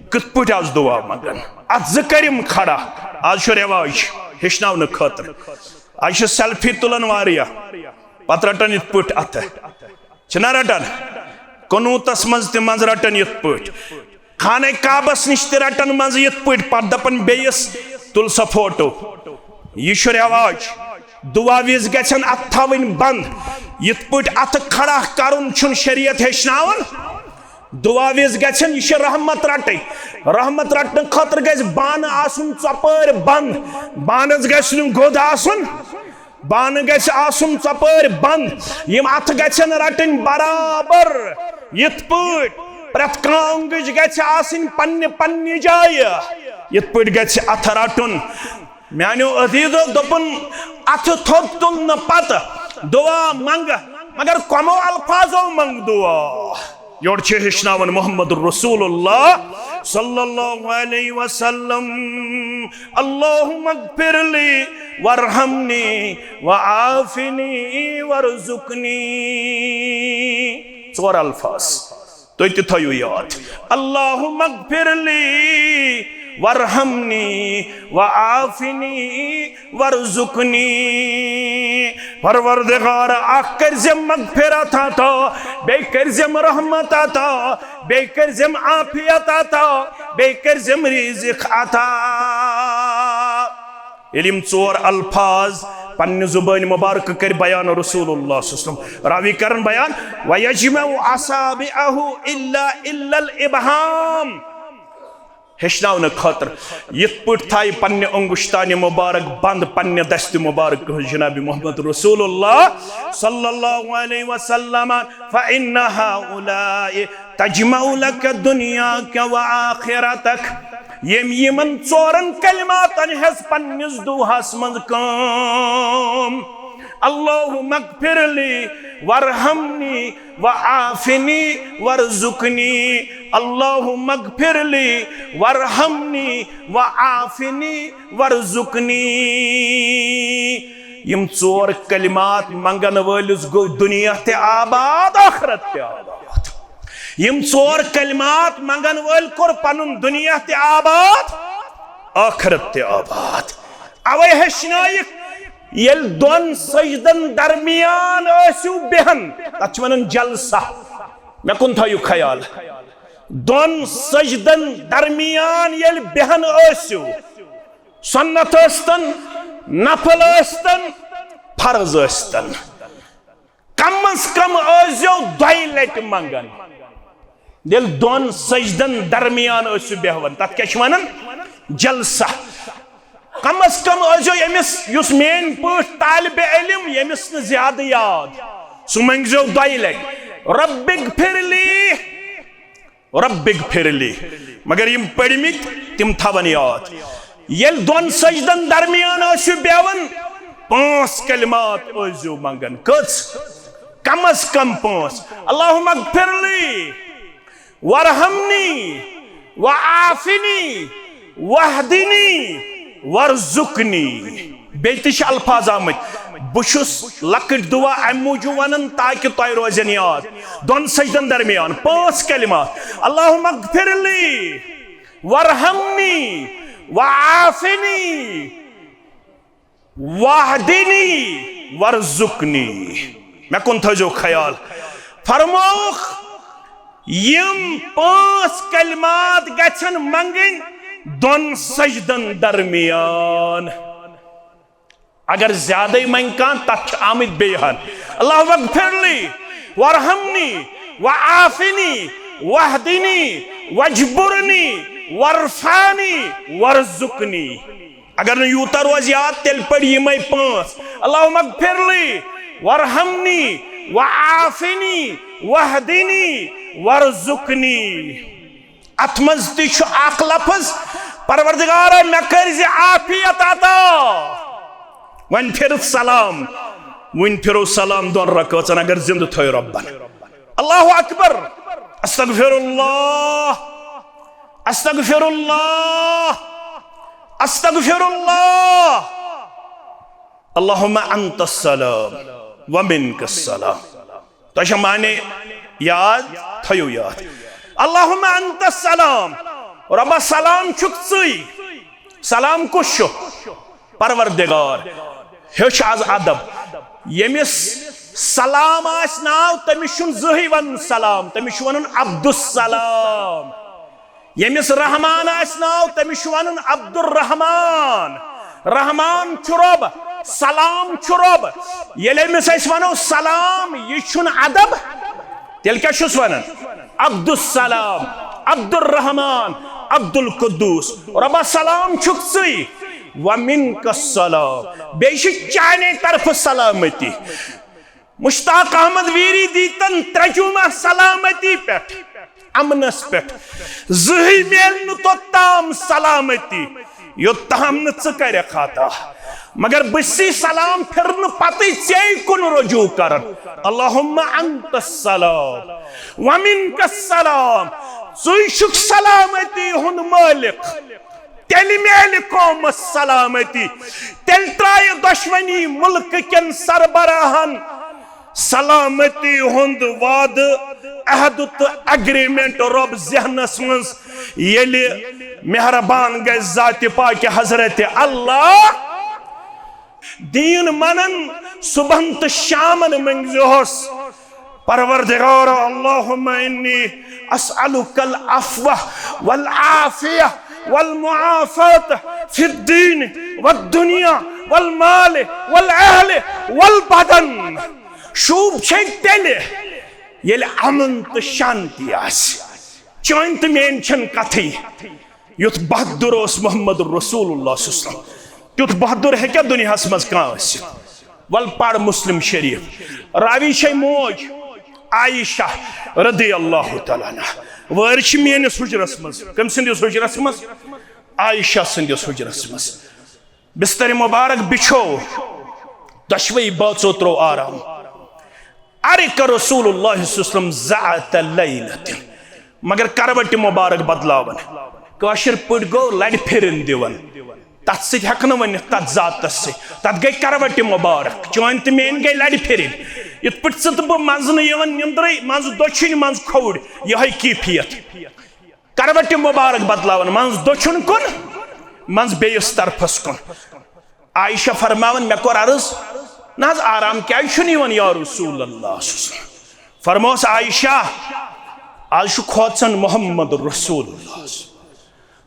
کِتھ پٲٹھۍ آسہٕ دُعا منٛگان۔ اَتھ زٕ کٔرِم کھڑا، آز چھُ رٮ۪واج ہیٚچھناونہٕ خٲطرٕ۔ آز چھِ سیلفی تُلان واریاہ، پتہٕ رٹان یِتھ پٲٹھۍ اَتھٕ۔ چھِنہ رٹان؟ قنوٗتس منٛز تہِ منٛزٕ رٹان یِتھ پٲٹھۍ۔ خانہ کعبس نِش تہِ رٹن منٛزٕ یِتھ پٲٹھۍ، پتہٕ دپن بیٚیِس، تُل سا فوٹو۔ یہِ چھُ رٮ۪واج۔ دُعا وِزِ گژھن اتھٕ تھاوٕنۍ بنٛد۔ یِتھ پٲٹھۍ اتھٕ کھڑا کرُن چھُنہٕ شریعت ہیٚچھناوان۔ دُعا وِزِ گژھن، یہِ چھِ رحمت رٹٕنۍ۔ رحمت رٹنہٕ خٲطرٕ گژھِ بانہٕ آسُن ژۄپٲرۍ بنٛد۔ بانس گژھِ نہٕ گوٚد آسُن۔ بانہٕ گژھِ آسُن ژۄپٲرۍ بنٛد، یِم اتھٕ گژھن رٹٕنۍ برابر، یِتھ پٲٹھۍ پرٛٮ۪تھ کانٛہہ اونٛگٕج گژھِ آسٕنۍ پننہِ پننہِ جایہِ، یِتھ پٲٹھۍ گژھِ اتھٕ رٹُن۔ میانیو عزیزو، دوٚپُن، اتھٕ تھوٚد تُلنہٕ پتہٕ دُعا منٛگہٕ، مگر کمو الفاظو منٛگ دُعا۔ یورٕ چھِ ہیٚچھناوان محمد رسول اللہ صلی اللہ علیہ وسلم، اللہم اغفر لی وارحمنی وعافنی وارزقنی۔ ژور الفاظ تُہۍ تہِ تھٲیِو یاد، اللہم اغفر لی وارحمنی وعافنی وارزقنی۔ پروردگار، اکھ کٔرزِ مغفرت عطا، بیٚیہِ کٔرزِ رحمت عطا، بیٚیہِ کٔرزِ عافیت عطا، بیٚیہِ کٔرزِ رزق عطا۔ ییٚلہِ یِم ژور الفاظ پننہِ زبٲنۍ مبارکہٕ کٔرۍ بیان رسول اللہ صلی اللہ علیہ وسلم، راوی کرن بیان، وَيَجْمَعُ أَصَابِعَهُ إِلَّا إِلَّا الْإِبْهَامَ۔ ہیٚچھناونہٕ خٲطرٕ یِتھ پٲٹھۍ تھایہِ پننہِ انگشتانہِ مبارک بند پننہِ دستِ مبارک ہٕنٛز جناب محمد رسول اللہ صلی اللہ علیہ وسلم، فإن هؤلاء تجمع لك دنياك وآخرتك۔ ییٚمۍ یِمن ژورن کلماتن ہیٚژ پننِس دُعاہس منٛز کٲم، اللہم اغفر لی وارحمنی وعافنی وارزقنی۔ اللہم اغفر لی وارحمنی وعافنی وارزقنی۔ یِم ژور کلمات منگن وٲلِس گوٚو دُنیا تہِ آباد، ٲخرت تہِ آباد۔ یِم ژور کلمات منگن وٲلۍ کوٚر پنُن دُنیا تہِ آباد، ٲخرت تہِ آباد۔ اوے ہیٚچھنٲیِکھ، ییٚلہِ دۄن سجدن درمیان ٲسِو بیہن، تتھ چھِ ونان جلسہ۔ مےٚ کُن تھٲیِو خیال، دۄن سجدن درمیان ییٚلہِ بیہن ٲسِو، سنت ٲسۍتن، نفل ٲسۍتن، فرض ٲسۍتن، کم از کم ٲسۍزیو دۄیہِ لٹہِ منگان۔ ییٚلہِ دۄن سجدن درمیان ٲسِو بیہوان، تتھ کیٛاہ چھِ ونان؟ جلسہ۔ کم از کم ٲسۍزیو ییٚمِس، یُس میٲنۍ پٲٹھۍ طالب علم، ییٚمِس نہٕ زیادٕ یاد، سُہ منگزیو دۄیہِ لٹہِ، رب اغفر لی، رب اغفر لی۔ مگر یِم پٔرمٕتۍ، تِم تھاون یاد۔ ییٚلہِ دۄن سجدن درمیان ٲسِو بیہوان، پانٛژھ کلمات ٲسۍزیو منگان۔ کٔژ؟ کم از کم پانٛژھ۔ اللہم اغفر لی وارحمنی وعافنی واہدنی وارزقنی۔ بیٚیہِ تہِ چھِ الفاظ آمٕتۍ، بہٕ چھُس لۄکٕٹۍ دُعا اَمہِ موٗجوٗب وَنان تاکہِ تۄہہِ روزن یاد۔ دۄن سجدن درمیان پانٛژھ کلمات، اللہم اغفر لی وارحمنی وعافنی واہدنی وارزقنی۔ مےٚ کُن تھٲیزیو خیال۔ فرمووُکھ، یِم پانٛژھ کلمات گژھن منگٕنۍ دۄن سجدن درمیان۔ اگر زیادے منگہِ کانٛہہ، تتھ چھِ آمٕتۍ بیٚیہِ ہن۔ اللہم اغفر لی وارحمنی وعافنی واہدنی واجبرنی وارفعنی وارزقنی۔ اگر نہٕ یوٗتاہ روزِ یاد، تیٚلہِ پٔرۍ یِمے پانٛژھ۔ اللہم اغفر لی وارحمنی وعافنی واہدنی وارزقنی۔ اتھ منٛز تہِ چھُ اکھ لفظ، پروردگارا، مےٚ کٔرۍ زِ عافیت عطا۔ وۄنۍ پھِرٕ سلام، وۄنۍ پھِرو سلام دۄن رکٲژن، اگر زندٕ تھٲیِو رۄبن۔ اللہ اکبر، استغفر اللہ، استغفر اللہ، استغفر اللہ۔ اللہم انت السلام و منک السلام۔ تۄہہِ چھا معنی یاد؟ تھٲیِو یاد۔ اللہم انت السلام، رۄبا سلام چھُکھ ژٕے۔ سلام کُس چھُ؟ پروردگار۔ ہیوٚچھ از ادب۔ ییٚمِس سلام آسہِ ناو، تٔمِس چھُنہٕ زٕہٕے ونُن سلام، تٔمِس چھُ ونُن عبدالسلام۔ ییٚمِس رحمان آسہِ ناو، تٔمِس چھُ ونُن عبدالرحمان۔ رحمان چھُ رۄب، سلام چھُ رۄب۔ ییٚلہِ أمِس أسۍ ونو سلام، یہِ چھُنہٕ ادب، تیٚلہِ کیٛاہ چھُس ونان؟ عبدالسلام، عبدالرحمان، عبدالقدوس۔ رۄبا سلام چھُکھ ژٕے، ومنک السلام، بیٚیہِ چھِ چانے طرفہٕ سلامتی۔ مشتاق احمد ویری دیتن ترجمہ سلامتی پٮ۪ٹھ، امنس پٮ۪ٹھ۔ زٕہٕے میلہِ نہٕ توٚتام سلامتی، یوٚتام نہٕ ژٕ کرکھ عطا۔ مگر بہٕ چھُسے سلام پھِرنہٕ پتٕے ژے کُن رجوع کران۔ اللہم انت السلام ومنک السلام۔ ژٕے چھُکھ سلامتی ہُنٛد مٲلِک۔ تیٚلہِ میلہِ قومس سلامتی، تیٚلہِ ترایہِ دۄشوٕنی مُلکہٕ کٮ۪ن سربراہن سلامتی ہُنٛد وعدٕ، عہد تہٕ ایگریمنٹ رۄب ذہنس منٛز۔ ییٚلہِ مہربان گژھِ ذاتِ پاکہِ حضرت اللہ، دیٖن منن، صبحن تہٕ شامن منٛگزِہوس، پروردگار، اللہم انی اسألک العفو والعافیہ والمعافاة فی الدین والدنیا والمال والاہل والبدن۔ شوٗب چھے تیٚلہِ، ییٚلہِ امن تہٕ شانتی آسہِ۔ چٲنۍ تہٕ میٲنۍ چھنہٕ کتھٕے۔ یُتھ بہادُر اوس محمد رسول اللہ صلی اللہ علیہ وسلم، تیُتھ بہادُر ہیٚکیٛاہ دُنیاہس منٛز کانٛہہ ٲسِتھ؟ ول پر مسلم شریف۔ راوی چھے موج عائشہ رضی اللہ تعالیٰ عنہا۔ وٲرۍ چھِ میٲنِس حجرس منٛز۔ کٔمۍ سٕنٛدِس حجرس منٛز؟ عائشہ سٕنٛدِس حجرس منٛز۔ بستر مبارک بچھو، دۄشوے بٲژو ترٛوو آرام۔ عرق رسول اللہ صلی اللہ علیہ وسلم ذات لیلۃ۔ مگر کروٹہِ مبارک بدلاوان۔ کٲشِر پٲٹھۍ گوٚو لڑِ پھِرن دِوان۔ تتھ سۭتۍ ہٮ۪کہٕ نہٕ ؤنِتھ، تتھ ذاتس سۭتۍ۔ تتھ گٔے کروٹہِ مبارک۔ چٲنۍ تہٕ میٲنۍ گٔے لڑِ پھِرن۔ یِتھ پٲٹھۍ ژٕ تہٕ بہٕ منٛزٕ نہٕ یِوان نِندرٕے، منٛزٕ دٔچھِنۍ، منٛزٕ کھووُر، یِہوٚے کیفیت۔ کروٹہِ مبارک بدلاوان، منٛزٕ دٔچھُن کُن، منٛزٕ بیٚیِس طرفس کُن۔ عائشہ فرماوان، مےٚ کوٚر عرض، نہ حظ، آرام کیازِ چھُنہٕ یِوان یا رسول اللہ؟ فرموس عائشہ، آز چھُ کھوژان محمد رسول اللہ،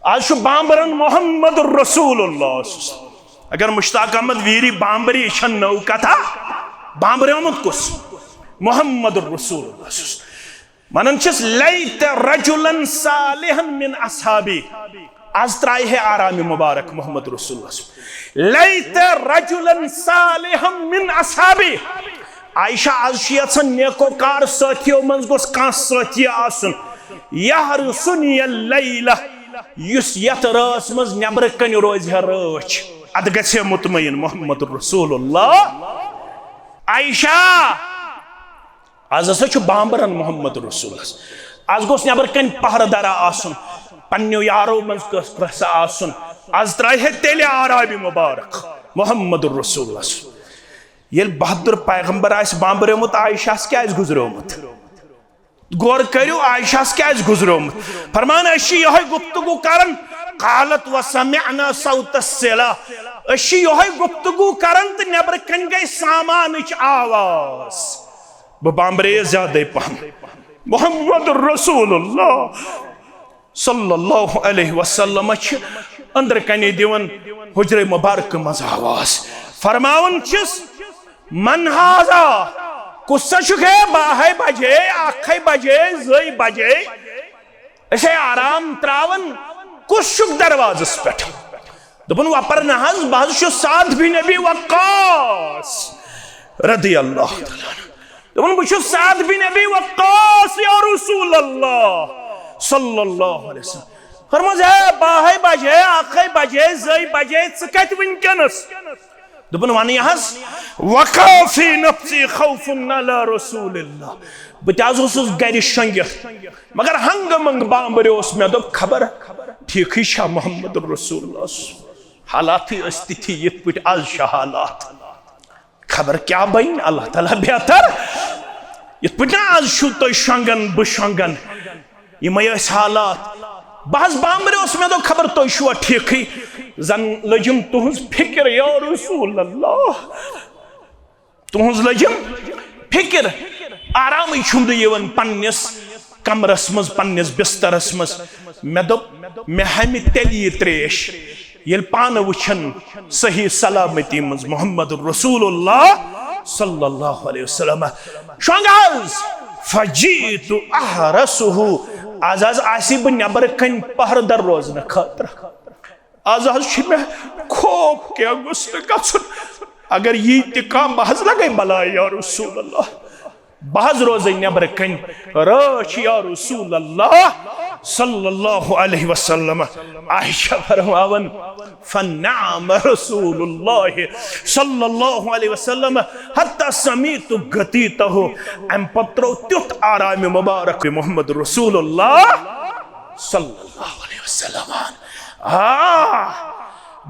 آز چھُ بامبران محمد رسول اللہ۔ اگر مشتاق احمد ویری بامبری، یہِ چھَنہٕ نٔو کتھا، بامبریومُت کُس؟ محمد رسول اللہ۔ ونان چھِس، لیت رجلا صالحا من اصحابی۔ آز ترایہِ ہے آرام مبارک محمد رسول اللہ۔ لیت رجلا صالحا من اصحابی۔ عائشہ، آز چھُ یژھان نیکوکار سٲتھیو منٛز گوٚژھ کانٛہہ سٲتھی آسُن۔ یحرسنی اللیلہ، یُس یتھ رٲژ منٛز نیبرٕ کنہِ روزِ ہے رٲچھ۔ اتھ گژھِ ہے مطمئن محمد رسول اللہ۔ عائشہ، آز ہسا چھُ بامبران محمد رسولس۔ آز گوٚژھ نٮ۪بر کنہِ پہرٕ دارا آسُن، پننیو یارو منٛز کٲنٛسہِ، کٲنٛسہِ آسُن۔ آز ترایہِ ہے تیٚلہِ آرام مبارک محمد رسولس۔ ییٚلہِ بہادر پیغمبر آسہِ بامبریومُت، عائشہس کیازِ گُزریومُت؟ غور کٔرِو، عائشہس کیازِ گُزریومُت؟ فرمان، أسۍ چھِ یِہوٚے گفتگو کران، قالت وسمعنا صوت الصلا، أسۍ چھِ یِہوٚے گفتگو کران تہٕ نٮ۪برٕ کنہِ گٔے سامانٕچ آواز۔ بہٕ بامبرییس زیادَے پہم۔ محمد رسول اللہ صلی اللہ علیہ وسلم چھِ أنٛدرٕ کَنے دِوان حجرے مبارکہٕ منٛز آواز، فرماوان چھِس، من هذا؟ کُس سا چھُکھ ہے؟ باہے بجے، اکھے بجے، زٕے بجے، أسۍ ہے آرام تراوان، کُس چھُکھ دروازس پٮ۪ٹھ؟ دوٚپُن، وۄپر نہ حظ، بہٕ حظ چھُس سعد بن ابی وقاص رضی اللہ تعالیٰ عنہ۔ دوٚپُن، بہٕ چھُس سعد بن ابی وقاص یا رسول اللہ صلی اللہ علیہ وسلم۔ فرمٲوس، ہے، باہے بجے، اکھے بجے، زٕے بجے، ژٕ کتہِ وٕنکیٚنس؟ دوٚپُن، وَنٕے حظ، وقافی نفسی خوف علی رسول اللہ۔ بہٕ تہِ حظ اوسُس گرِ شۄنٛگِتھ، مگر ہنٛگہٕ منٛگہٕ بامبریوس۔ مےٚ دوٚپ، خبر ٹھیٖکھٕے چھا محمد رسول اللہ؟ حالاتٕے ٲسۍ تِتھی یِتھ پٲٹھۍ آز چھِ حالات۔ خبر کیٛاہ بَنہِ، اللہ تعالیٰ بہتر۔ یِتھ پٲٹھۍ نہ آز چھِو تُہۍ شۄنٛگان، بہٕ شۄنٛگان، یِمے ٲسۍ حالات۔ بہٕ حظ بامبریوس، مےٚ دوٚپ، خبر تُہۍ چھِوا ٹھیٖکھٕے؟ زن لٔجِم تُہنٛز فِکر یا رسول اللہ، تُہنٛز لٔجِم فِکر۔ آرامٕے چھُم نہٕ یِوان پننِس کمرس منٛز، پننِس بسترس منٛز۔ مےٚ دوٚپ، مےٚ ہمہِ تیٚلہِ یہِ تریش، ییٚلہِ پانہٕ وٕچھن صحیح سلامتی منٛز محمد رسول اللہ صلی اللہ علیہ وسلم۔ شۄنٛگ حظ، فجیت احرسہ، از حظ آسی بہٕ نٮ۪بر کنہِ پہرٕ در روزنہٕ خٲطرٕ۔ از حظ چھُ مےٚ خوف کینٛہہ گوٚژھ نہٕ گژھُن، اگر یی تہِ کانٛہہ، بہٕ حظ لگے بلاے یا رسول اللہ۔ بہٕ حظ روزے نٮ۪برٕ کنہِ رٲچھ یا رسول اللہ صلی اللہ علیہ وسلم۔ عائشہ فرماون، فنام رسول اللہ صلی اللہ علیہ وسلم حتی سمیت غطیتہ۔ امہِ پتہٕ ترٛوو تیُتھ آرامِ مبارک محمد رسول اللہ صلی اللہ علیہ وسلم۔ آ،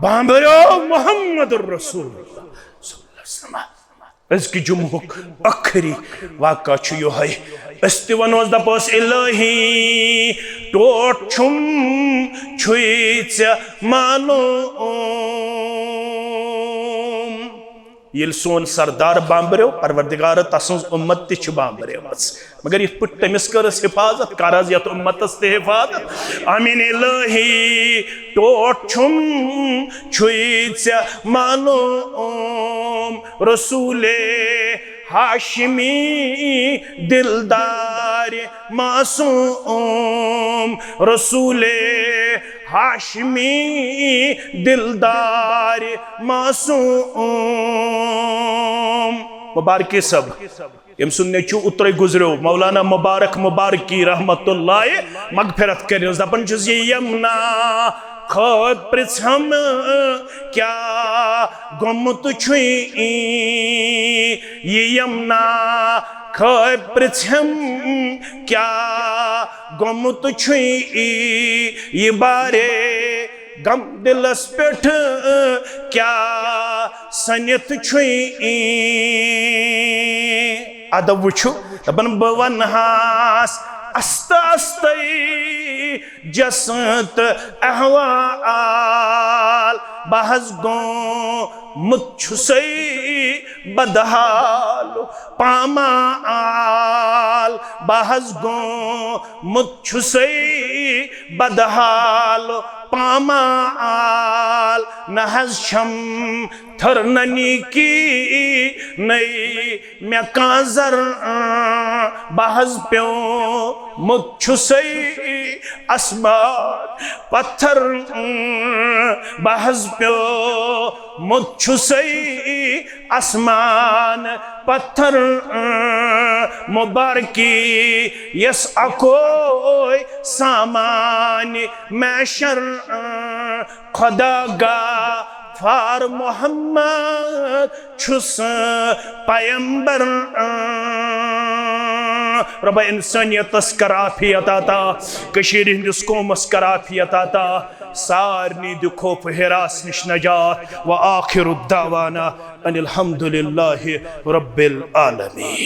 بامبریو محمد رسول اللہ صلی اللہ علیہ وسلم۔ أزکہِ جمعہُک ٲخری واقعہ چھُ یِہوٚے۔ أسۍ تہِ وَنوس، دَپوس، الہی، ٹوٹھ چھُم چھُے ژےٚ معلوم۔ ییٚلہِ سون سردار بامبریو، پروردگار، تسٕنٛز اُمت تہِ چھِ بامبریمٕژ، مگر یِتھ پٲٹھۍ تٔمِس کٔرٕس حفاظت، کر حظ یتھ اُمتس تہِ حفاظت۔ آمین الہی، ٹوٹھ چھُم چھُے ژےٚ معلوم، رسول ہاشمی دلدار معصوم، رسول ہاشمی دلدار معصوم۔ مبارکی صٲب، أمۍ سُنٛد نیٚچوٗ اوترَے گُزریو، مولانا مبارک مبارکی رحمت اللہ مغفرت کٔرِنَس۔ دَپان چھُس، یہِ یمنا خٲطرٕ پرٛژھم کیٛاہ گوٚمُت چھُے، یہِ یمنا خٲے پرٛژھٮ۪م، کیٛاہ گوٚمُت چھُے یہِ بارے؟ غم دِلس پٮ۪ٹھ کیٛاہ سٔنِتھ چھُے؟ ادب وٕچھِو، دپان بہٕ ونہاس استہٕ استَے جسہٕ تہٕ احوال۔ بہٕ حظ گوٚمُت چھُسَے بدحال پامال۔ بہٕ حظ گوٚمُت چھُسَے بدحال پامال۔ نہ حظ چھَم تھٔر نہ نیٖکی نَے مےٚ کانٛہہ زر۔ بہٕ حظ پیومُت چھُسَے آسمان پتھر۔ بہٕ حظ پیومُت چھُسَے آسمان پتھر۔ مبارکی یس اکوے سامان محشر۔ خدا غفار محمد چھُس پیمبر۔ رۄبا انسانیتس کر عافیت عطا، کٔشیٖرِ ہٕنٛدِس قومس کر عافیت عطا، سارنٕے دِ خوف ہراس نِش نجات۔ و آخر دعوانا ان الحمد للہ رب العالمین۔